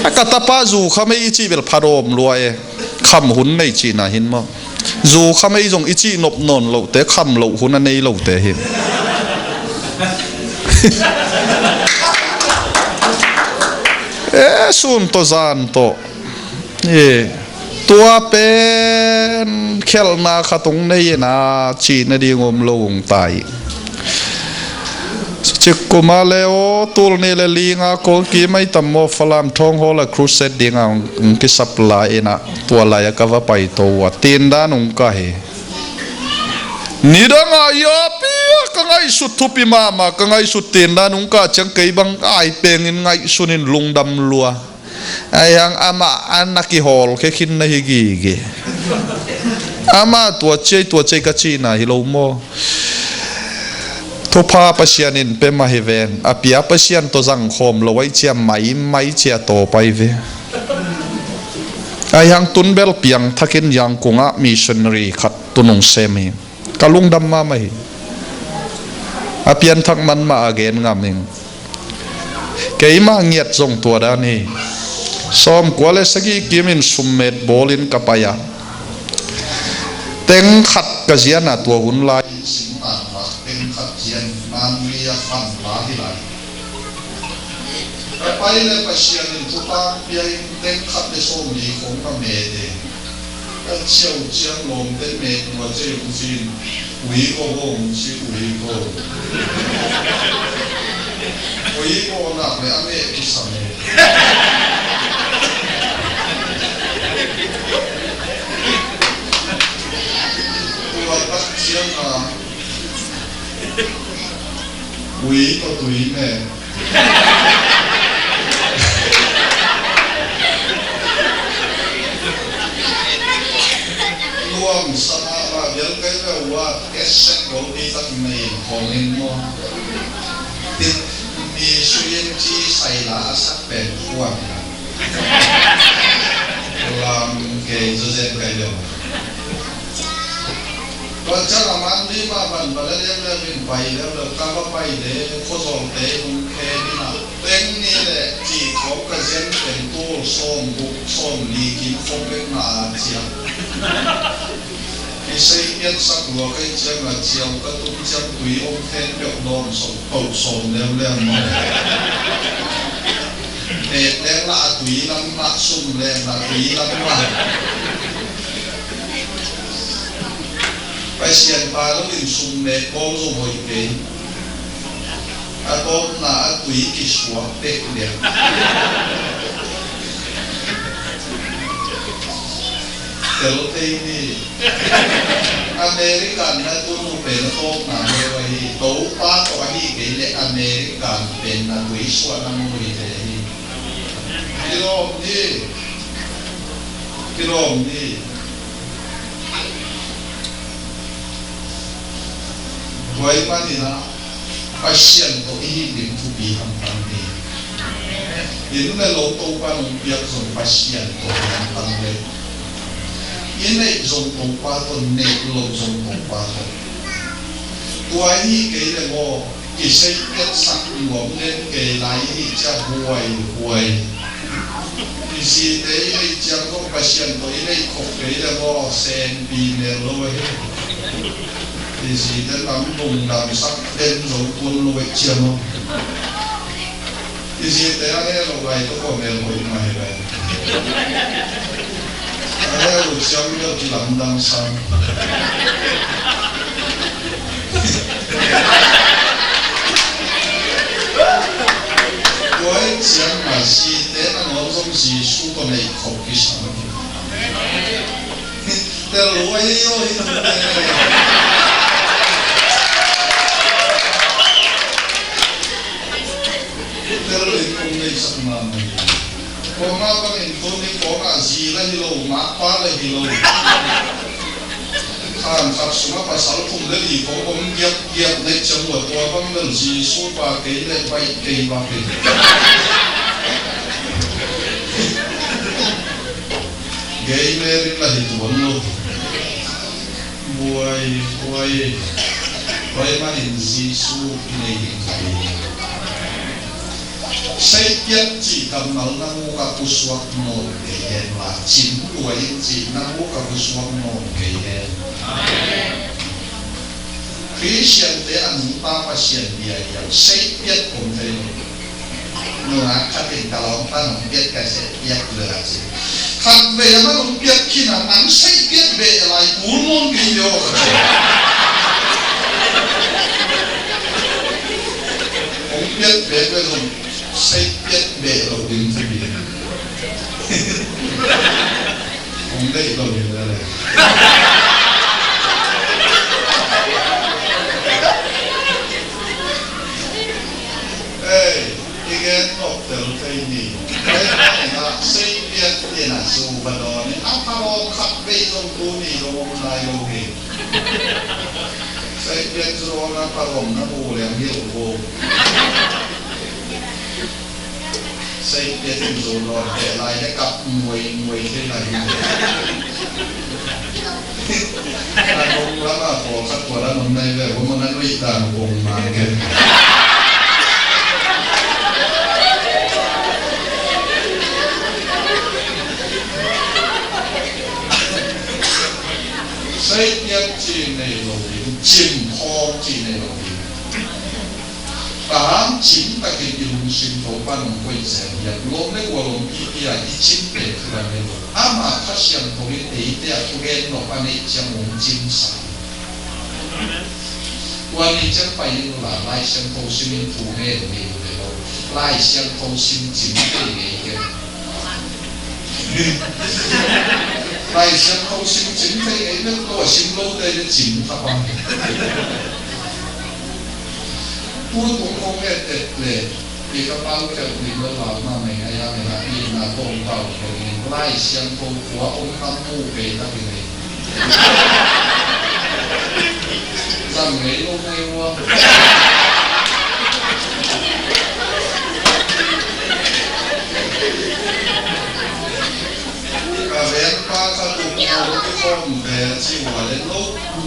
A ka tapa zu kham ei i cih bel pha dawm lua e. Kham hun nei cihna hin maw. Zu kham ei zong i cih nop nawn lohte, kham loh hun a nei lohte hi. E, sun tawh zan tawh Eh, tua pen khelhna khat hong nei in a, cih nading om lo hong ta hi. Cik kuma le aw, tul nih le li nga kong kim ai tam maw, Falam Thong Hall a crusade ding a hong, hong kisap lai in a, tua lai a ka va paito uh a, tindan hong kah hi. Nidang a i api a ka ngaihsut thupi mahmah, ka ngaihsut tindan hong kah ciang kei bang ai pengin ngaihsun in lungdam lua. Ahi hang amah a na kihawlkhia khin na hi gige. Amah tua ciai, tua ciai ka cihna hi lo maw? Thupha Pasian in pia mah hi ven. A pia Pasian tawh zangkhawm lo ahih ciang maimai cia tawp ahi ve. Ahi hang tun bel piangthak in Yangon ah missionary khat tun hong sem hi. Ka lungdam mahmah hi. A pianthak man mah a gen ngam ing. Keimah ngiat zong tua dan hi. Sawmkua le sagih kimin summet bawlin ka pai a, teng khat ka zian a, tua hun lai singtan khat teng khat zian, Manri a pan la hi lai. Ka pai le Pasian in thupha pia in teng khat le sawmli khong ka met e. Ka ciau ciang lawmte met tua ciai hong ci in, ui ko hong ci, ui ko. Ui ko nak le a meh kisam e. Tua tak ciang a ui ko tui meh. Nuam sa mahmah vial kai ve ua, cassette golpi tak nei khong in maw. Ti mi suin ci sai la a sak pen kuam. Lam kei zu zen kai ve ua. Tua ciang a man ding mah man va le liamliam in pai leuleu, ka va pai le Khuazawngte hong khe ding a, teng nih le cih khawng ka zian teng tul sawmguk sawmli kim khawng bek mah a ciang. Kisei piatsak lua ka hih ciang a ciau ka tum ciang tui om khen peuh dawm sawm, peuh sawm leuleu maw. Pek leng lah a tui lam mah, sum leng lah a tui lam mah. Pasian pa lo in sum nek bawl zong hoih kei. A tawpna a tui kisuak tek lian. Tel thei ni. American na tunu pen a tawpna leu ahi. Topa tawh ahi kei leh American pen na tui suahna mun uh hi thei ahi. Kilawm ni. Kilawm ni. Tua ahih manin ah Pasian tawh i hih ding thupi hamtang hi. Inn le lo Topa nong piak zong Pasian tawh hamtang le, i neih zong Topa tawh, neih loh zong Topa tawh. Tua ahih kei leh maw, kisei piatsak nuam den kei lai i hih ciang huaihuai. I zite i neih ciang zong Pasian tawh i neih khop kei leh maw, senpi mel lo ahi. I zite nam lungdamsak den zo tuan lo ahi ciang maw. I zite a heh lo lai tawh kua mel hoih mah hi lai. A heh lo ciang bel kilamdang sam. Tua ahih ciang a zite nangawn zong Jesu tawh neih khop kisam hi. Tel lo ahi aw hi. Tel lo hi kong neihsak mahmah hi. Kong ah bangin tuni kong ah zi la hi lo, mapa la hi lo. Khan khat sungah pasal thum le li kong om giapgiap neih ciang ua, tua bang bel Jesu pa kei leh baih kei bak hi. Gay marriage la hi tuan lo. Buai, buai. Buai manin Jesu i nei ding ka hi. Seipiat cih kammal na guk ah pusuak nawn kei hen la, cin buai in cih na guk ah pusuak nawn kei hen. Khristiante a nungta Pasian bia hiam, seipiat om thei lo. Nungak khat in ka lawmpa nong piat ka seipiat le a ci. Khat vei a man hong piak khin a, nang seih piak beh lai kul muang kei ve aw, ka ci. Hong piak beh beh zong seih piak beh lo ding ci hi. Hong deih lo hi le le. Ei, i gen nop tel thei ni. Ei, na sei piak ni na su ba dawn ni. A pha dawn khat vei zong tu ni zong om lai lo hi. Sei piak zong a pha dawn na bu liang hi lo. Sei piak in zo nawn teh lai le kap muai muai thei lai hi. A nong lam a pawlkhat kua lam nong nai ve, vo man a nuih dan kong man ke. Sei piak ci nei lo ding, cim khawm ci nei lo ding. Ka hang cim takin i lungsim Topa nong koih zel hiam? Lawm le gual om pipi a i cim pen thu dan hi lo. Ama Kha Siangtho in eite a thugen nop a neih ciang hong cimsa. Tua ni ciang pai in ula, Lai Siangtho sim in thu ngen ni u le lo. Lai Siangtho sim cim thei ngei ken. Lai Siangtho sim cim thei ngei ken, tua sim lote le cim tha pang. Tutung kong et et le, i ka pau khiat ding lo lau ma mei a ya mei a i na kong pau khiat ding Lai Siangtho kua om tam mu kei ta ki nei. Zang ngei lo ngei ua. Ka veng pa ka tuk mo ki khom ve ci ua le lo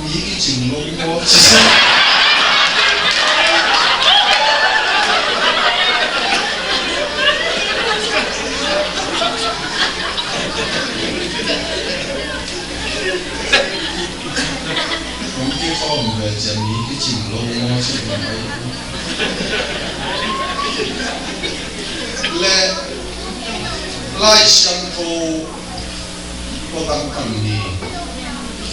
mi ki cing lo mo ci. Kong ki khom ve ci mi ki cing lo mo ci. Le Lai Siangtho ko tangtang ni,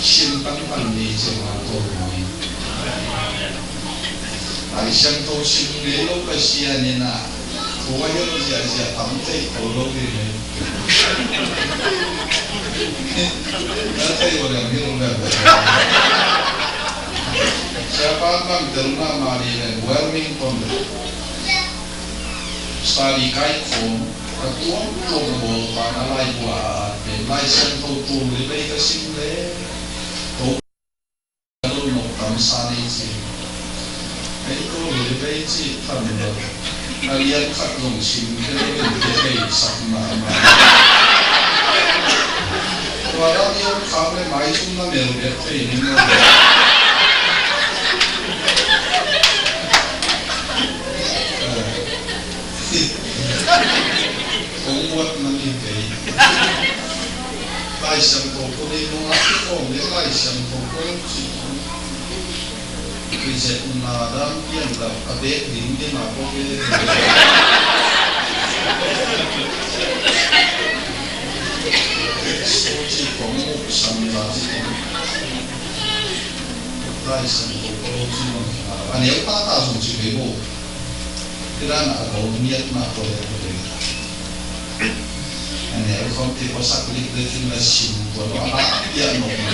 sim tangtang ni ci ma tawh ni. Lai Siangtho sim ngei lo Pasian in a, thu a hilh ziahziah tam thei kho lo ding hi. Na thei ua leng hilh leng. Siapa bang tel mahmah ni leng Wilmington. Study kai khawm, ka tuamtuam a bawl pa na laibua a at pen Lai Siangtho tul li bei ka sim le. Tul nok tam sa nei ci. Ei tul li bei ci tham lo. A lian khat zong sim ke lo in ke bei sak mahmah. Tua lam i om khak le mai sum na mel bek thei ni lo. Kong buat man hi kei. Lai Siangtho ko nei nung a ki khawm le Lai Siangtho ko ci. Ki zet na dang pian dang a bek ding ding a ko ke. So ci kong muk sam la ci. Lai Siangtho ko ci mong. A neu ta ta zong ci kei bo. Kidang a ko miat ma ko le ko le. A neu khawm ti ko sak lik le tin la sim ko lo a piak nok ma.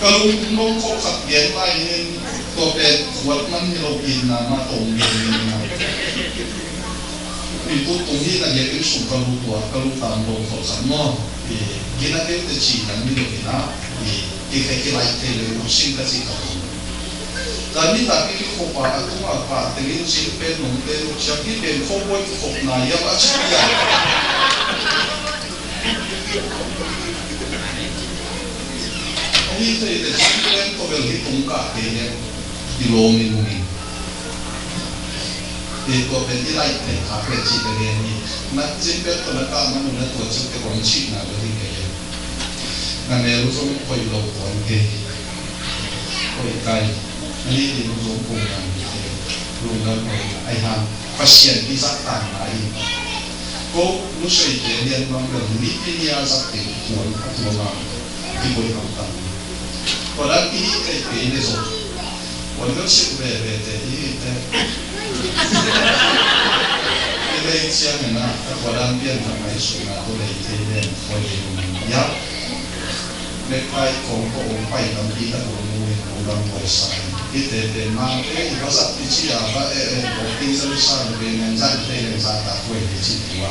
Ka lung nong khawk khat gen lai hin tua pen khuat man hi lo in na ma tong gen na. Pi tu tung hi na gen in sung ka lu tua, ka lu tam lo khawk khat maw. Pi, gina keu te ci nan mi lo in na. Pi, ki khai ki lai te le u sing ka ci ka lu. Zan ni ta pi ki khawk pa a tung a pa te in sing pen nong te lu cia ki pen khawk boi ki khawk na ya ma ci ya. Ahi thei le cin pen tawh bel hi tung kah kei le i lawm i nung in. Tua pen i laih theih kha pen cih ka gen hi. Na cin pen tawh na kah man uh na tua cih te kong cihna bel hi kei a. Na mel uh zong koih lo tuan kei. Koih kai. Na hi ding uh zong kong nang hi kei. Lungdam ko ahi hang Pasian i zak tangna in. Ko nusuite lian bang bel nipi nia zak ding kuan a tua bang i koi bang tang. Tua dan i hih kei kei le zong. Wan bel sik veve te i hih te. I lei ciang ina a tua dan pian tang ai suk na ko lei te nen koi lei ya. Necktie kong ko ong pai tampi tak ong mu in ong lam buai sa in. Hihte pen mangte i va zat i ci a va e e ko ti zan sa le pen ngan zan te ngan zan ta kuai hi ci tua.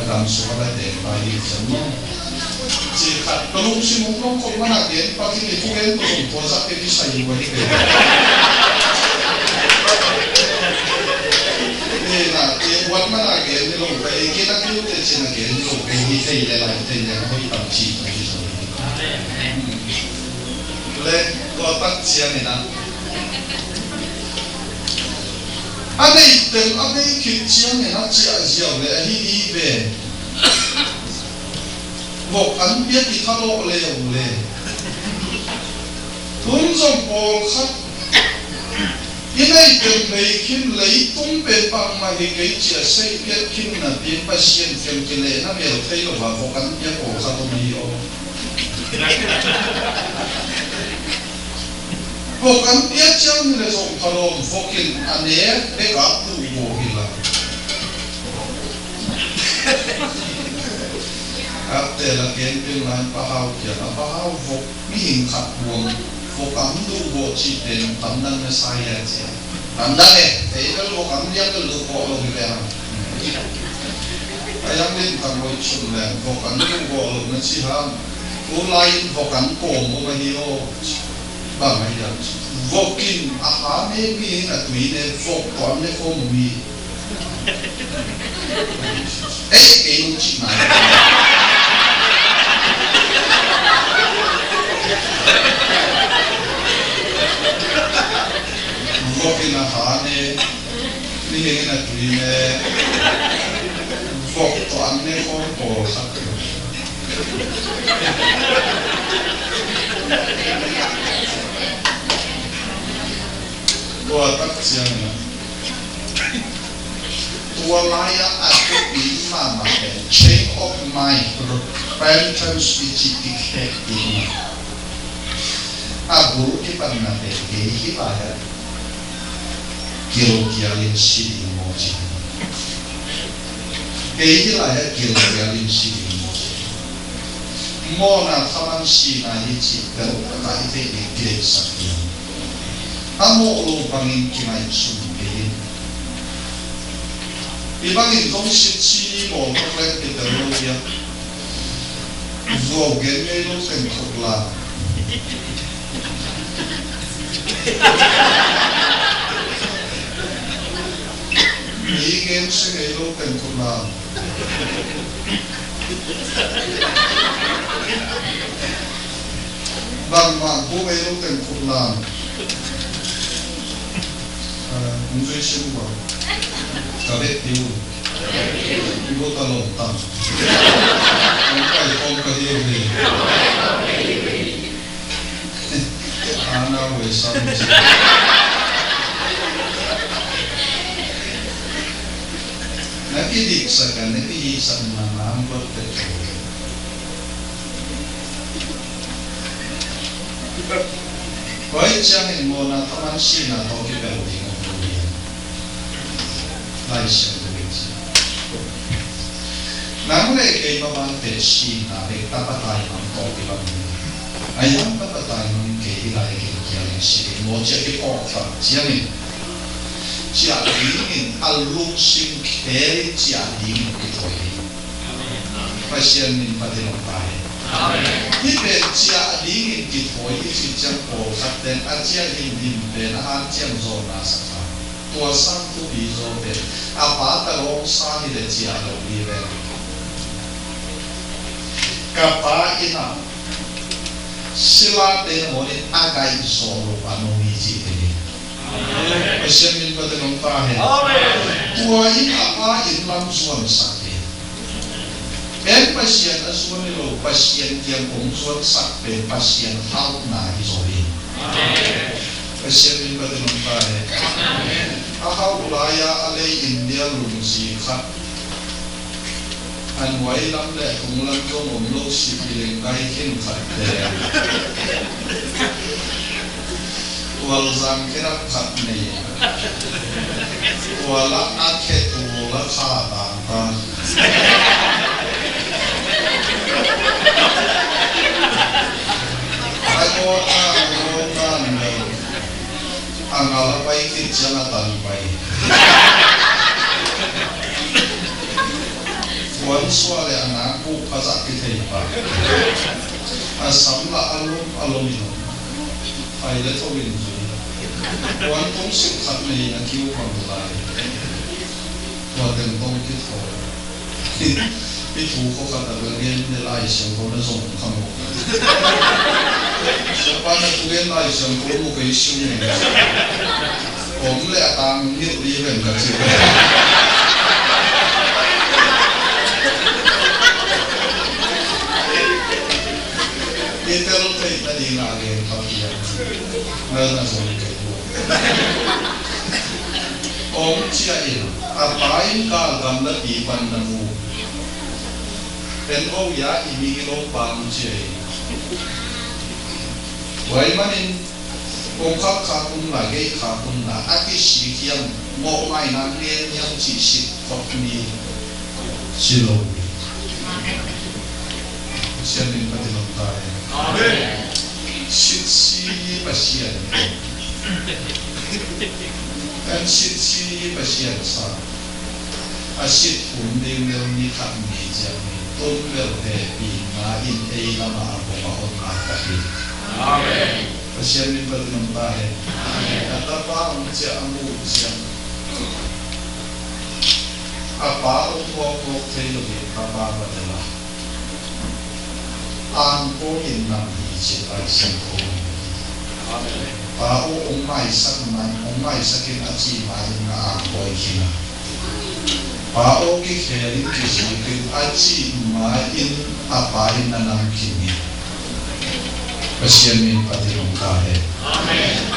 A dam sua la te pai hi cian maw. Ci khat ka lungsim ong lawng kong man a gen pa ki ni ku gen ko ong tua zat ke ki sa i ua hi pen. Ni na te wan man a gen ni long ka e ki na ki u te ci na gen ni long ka e hi thei le lai thei le na hoi tam ci ka hi so. Le tua tak ciangin a, a nei teng a bei khit ciangin a ciah ziau le ahi i ve. Vok an piak i thalawh le uh le. Tun zong pawlkhat i nei teng bei khin leitung pen bangmah hi kei ciah sei piak khin napi Pasian kiang kilehna bel thei lo a vok an piak pawlkhat om hi aw. Vok an piak ciang hi le zong phalawm vokin a nek bek a puh vok hi la. Kapte la ken pin lai pahau kiang a pahau vok mihing khat buang vok ang duh vok ci pen tamdang na sai a cia. Tamdang e, ei bel vok ang liang bel duh vok lo hi ve hang. A yang lim tang hoi chun le vok ang duh vok lo na ci hang. Tu lai in vok ang kawm om ahi aw. Bang ahi a. Vok in a ha ne mi in a tui ne vok tuan ne kawm mi. Ei, kei nung cih nai. Vok in a ha ne, ni heng in a tui ne. Vok tawh an ne khawng pawl khat. Tua tak ciangin a, tua lai-ah a tuak ding mahmah pen change of mind, repentance i cih i khek ding. A bul kipanna pen kei hih lai-ah gilkialin si ding maw ci. Kei hih lai-ah gilkialin si ding maw ci. Mawhna thaman sihna hi cih bel a tai theih ding kideihsak ding. A mawh lo bangin kingaihsun kei in. Hih bangin zong sitsi bawl tok leng kitel lo hiam? Zuau gen ngei lo teng khut la. Mi gen se ngei lo teng khut la. Bangmah bu ngei lo teng khut la. Hong zui sim ua. Ka vek tiu. Ibu ta lom tam. Hong kai kong ka hiu hi. Ana wei sam. Na kidiksak a, na kihihsak na, na am buat pek. Tua hi ciangin mawhna thaman sihna tawh kibel ding a tul hi. Lai Siangtho in ci. Nang le kei mah bang teh sihna le tapa taimang tawh kibang hi. A yang tapa taimang in kei hi lai kei kiang in si ding maw ci a kiphawk tak ciangin ciah dingin a lungsim khel in ciah dingin kithuah hi. Pasian min patin om ta hen. Hih pen ciah dingin kithuah i cih ciang pawlkhat ten a ciah himhim pen a hanciam zawhna sak a, tua sang thupi zaw pen a pa ta lawng sa hi le ciah lo hi ve. Ka pa inn ah silate na mawnin a gaih zawh lo a nong hi cih te hi. Pasian min patin om ta hen. Tua in a pa inn lam zuansak hi. En Pasian a zuan hi lo, Pasian kiang kong zuansak pen Pasian hauhna hi zaw hi. Pasian min patin om ta hen. A hauh lai-a a lei India lungsi khat, a nuai lam le tung lam zong om lo, sip i leng dai khin khat te. Tualzang khe rak khat nei. Tual a a khe tul a kha tang ta. A gawt a gawt a ngal. A ngal a pai khit ciang a tan pai. Puan suah le a nang buk a zak kithei pah. A sam lah a lum a lum in. Pai le tho in zui. Puan tung sik khat nei in a kiu pang lai. Tua teng tong kitho. I thu khua khat a ka gen le Lai Siangtho na zong kha maw. Siapa na thu gen Lai Siangtho mu kei siu ne. Om le a tang mit li ven ka ci. I tel thei na ding a gen kha pian. Na na zong kei. Om cia in, a pa in gal gamla pi pan na mu. En o ya i mi gilo pang cia in. Wai manin, kong khak khak um la, gei khak um la, a ti si hiam, mawh ngai nang ngen hiam ci si khot ni. Si lo. Sian in Pathian om ta hen. Amen. Sitsi Pasian. Kan sitsi Pasian sa. A sit hun ding lel ni khat ni ciang ni. Tun bel he pi na in ei lama a bom a hon a ka hi. Amen. Pasian in Pathian om ta hen. Amen. A tapa om cia a mu ciang. A pa om kawk kawk thei lo hi tapa va de la. Angkawngin nam hi ci Lai Siangtho. Pa aw hong maisak man, hong maisak in a ci ma-in na angkawi khin a. Pa aw kikhel in kizik in a ci ma-in a pa in na nam khin hi. Pasian min patilong ta hen.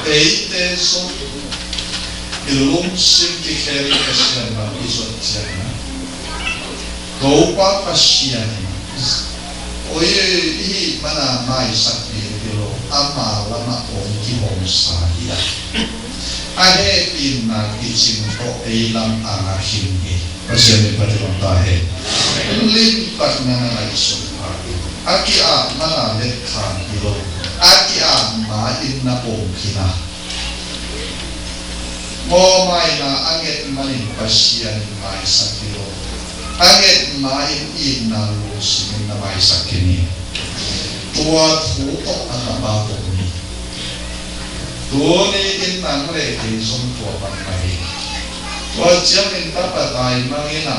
Eite zong i lungsim kikhel in Pasian lam i zuat ciangin Topa Pasian in, oi, i hih mana maisak ding hi lo, ama lamah hong kihong sa hi a. A hehpihna kicing tawh ei lam a ngak khin hi. Pasian min patilong ta hen. Limtakna na ngaihsun pha hi. A ki-ap mana let khan hi lo. A ki-ap ma-in na pom khin a. Mawhmaina a nget manin Pasian in maisak hi lo. A nget ma-in itna lungsim in na maisak khin hi. Tua thu tawh a tapa kong hi. Tuni in nang le kei zong tua bang mah hi. Tua ciangin tapa taimang in a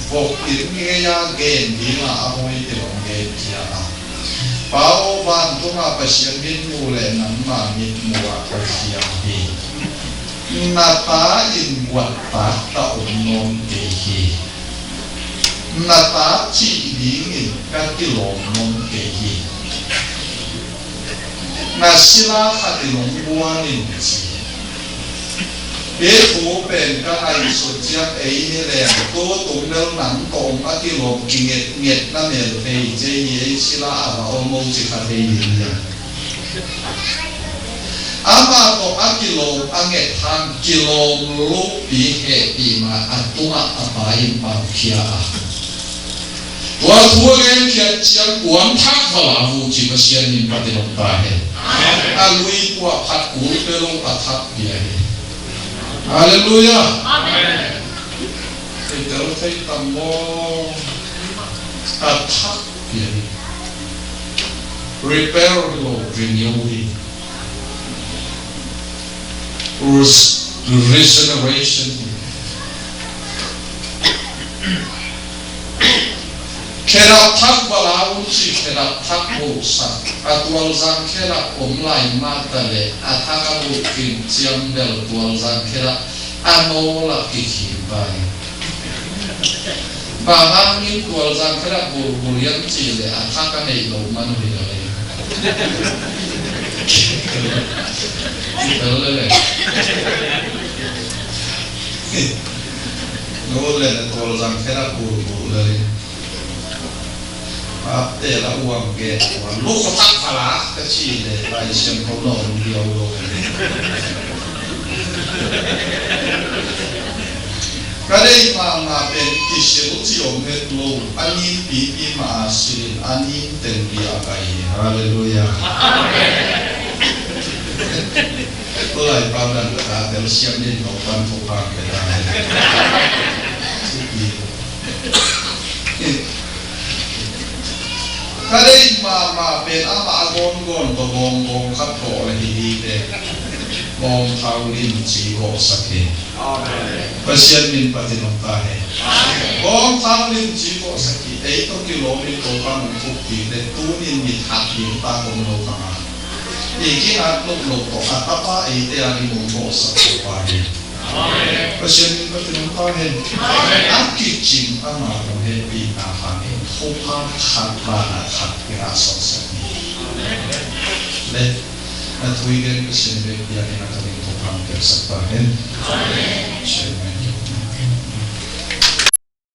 vok in gei-a gen dingah a hoih teng hong gen khia a. Pa aw, vantungah Pasian mitmuh le nangmah mitmuh ah ka khial hi. Na ta in guatak ka om nawn kei hi. Na ta cih dingin ka kilawm nawn kei hi. Na sila khat in hong guan in ci. Hih thu pen ka ngaihsut ciang ei hi leng, tu tung bel nang tawh hong a kilawm kingetngetna mel thei cia hi, ei sila a va om o ci kha thei ding hi. Amah tawh a kilawm a nget hang kilawm luhpi hehpihna a tungah a pa in pangkhia a. Tua thu a genkhiat ciang kuang thak va la uh ci Pasian min patilong ta hen. A lui kuah phat kul pe lo a thak pia hi. Halleluiah. Amen. Ei tel thei tam maw? A thak pia hi. Repair lo, renew hi. Res-, regeneration hi. Khedap thak va la un ci, khedap thak bohsak. A tualzang khedap om lai mah ta leh a thak a boh khin ciang bel tualzang khedap a nawl ah kikhin pai. Bang hangin tualzang khedap bulbul hiam cih leh a thak a neih loh man uh hi lo hi. Kitel lel e. Nu le na tual zang khena bulbul le. Apte la uang ge, uang lu ko tak pala, ka ci le, Lai Siangtho na om liau lo. Ka deih mahmah pen kisil ci om het lo, a nin pipi mah a silin, a nin teng pi a kai hi. Halleluiah. Amen. Tulai pa dan ka tel siam din no pan ko pa ke ta. Ka deih mahmah pen amah a gawngawn tawh gawnggawng khat tawh le hi hi te. Gawngthau limci gawhsak hi. Amen. Pasian min patin om ta hen. Amen. Gawngthau limci gawhsak hi. Ei tawh kilawm in Topa nong thuk ding le tunin mit hak ding ta kong lo ka ngah. I kingak loh loh tawh a tapa eite a ding hong gawhsak Topa hi. Pasian min patin om ta hen. A kicing ama kong hehpihna hangin thupha khat banah khat i ngah sawmsak ni. Le na thu i gen Pasian bek biakinn a ka ding thupha hong piaksak ta hen. Amen.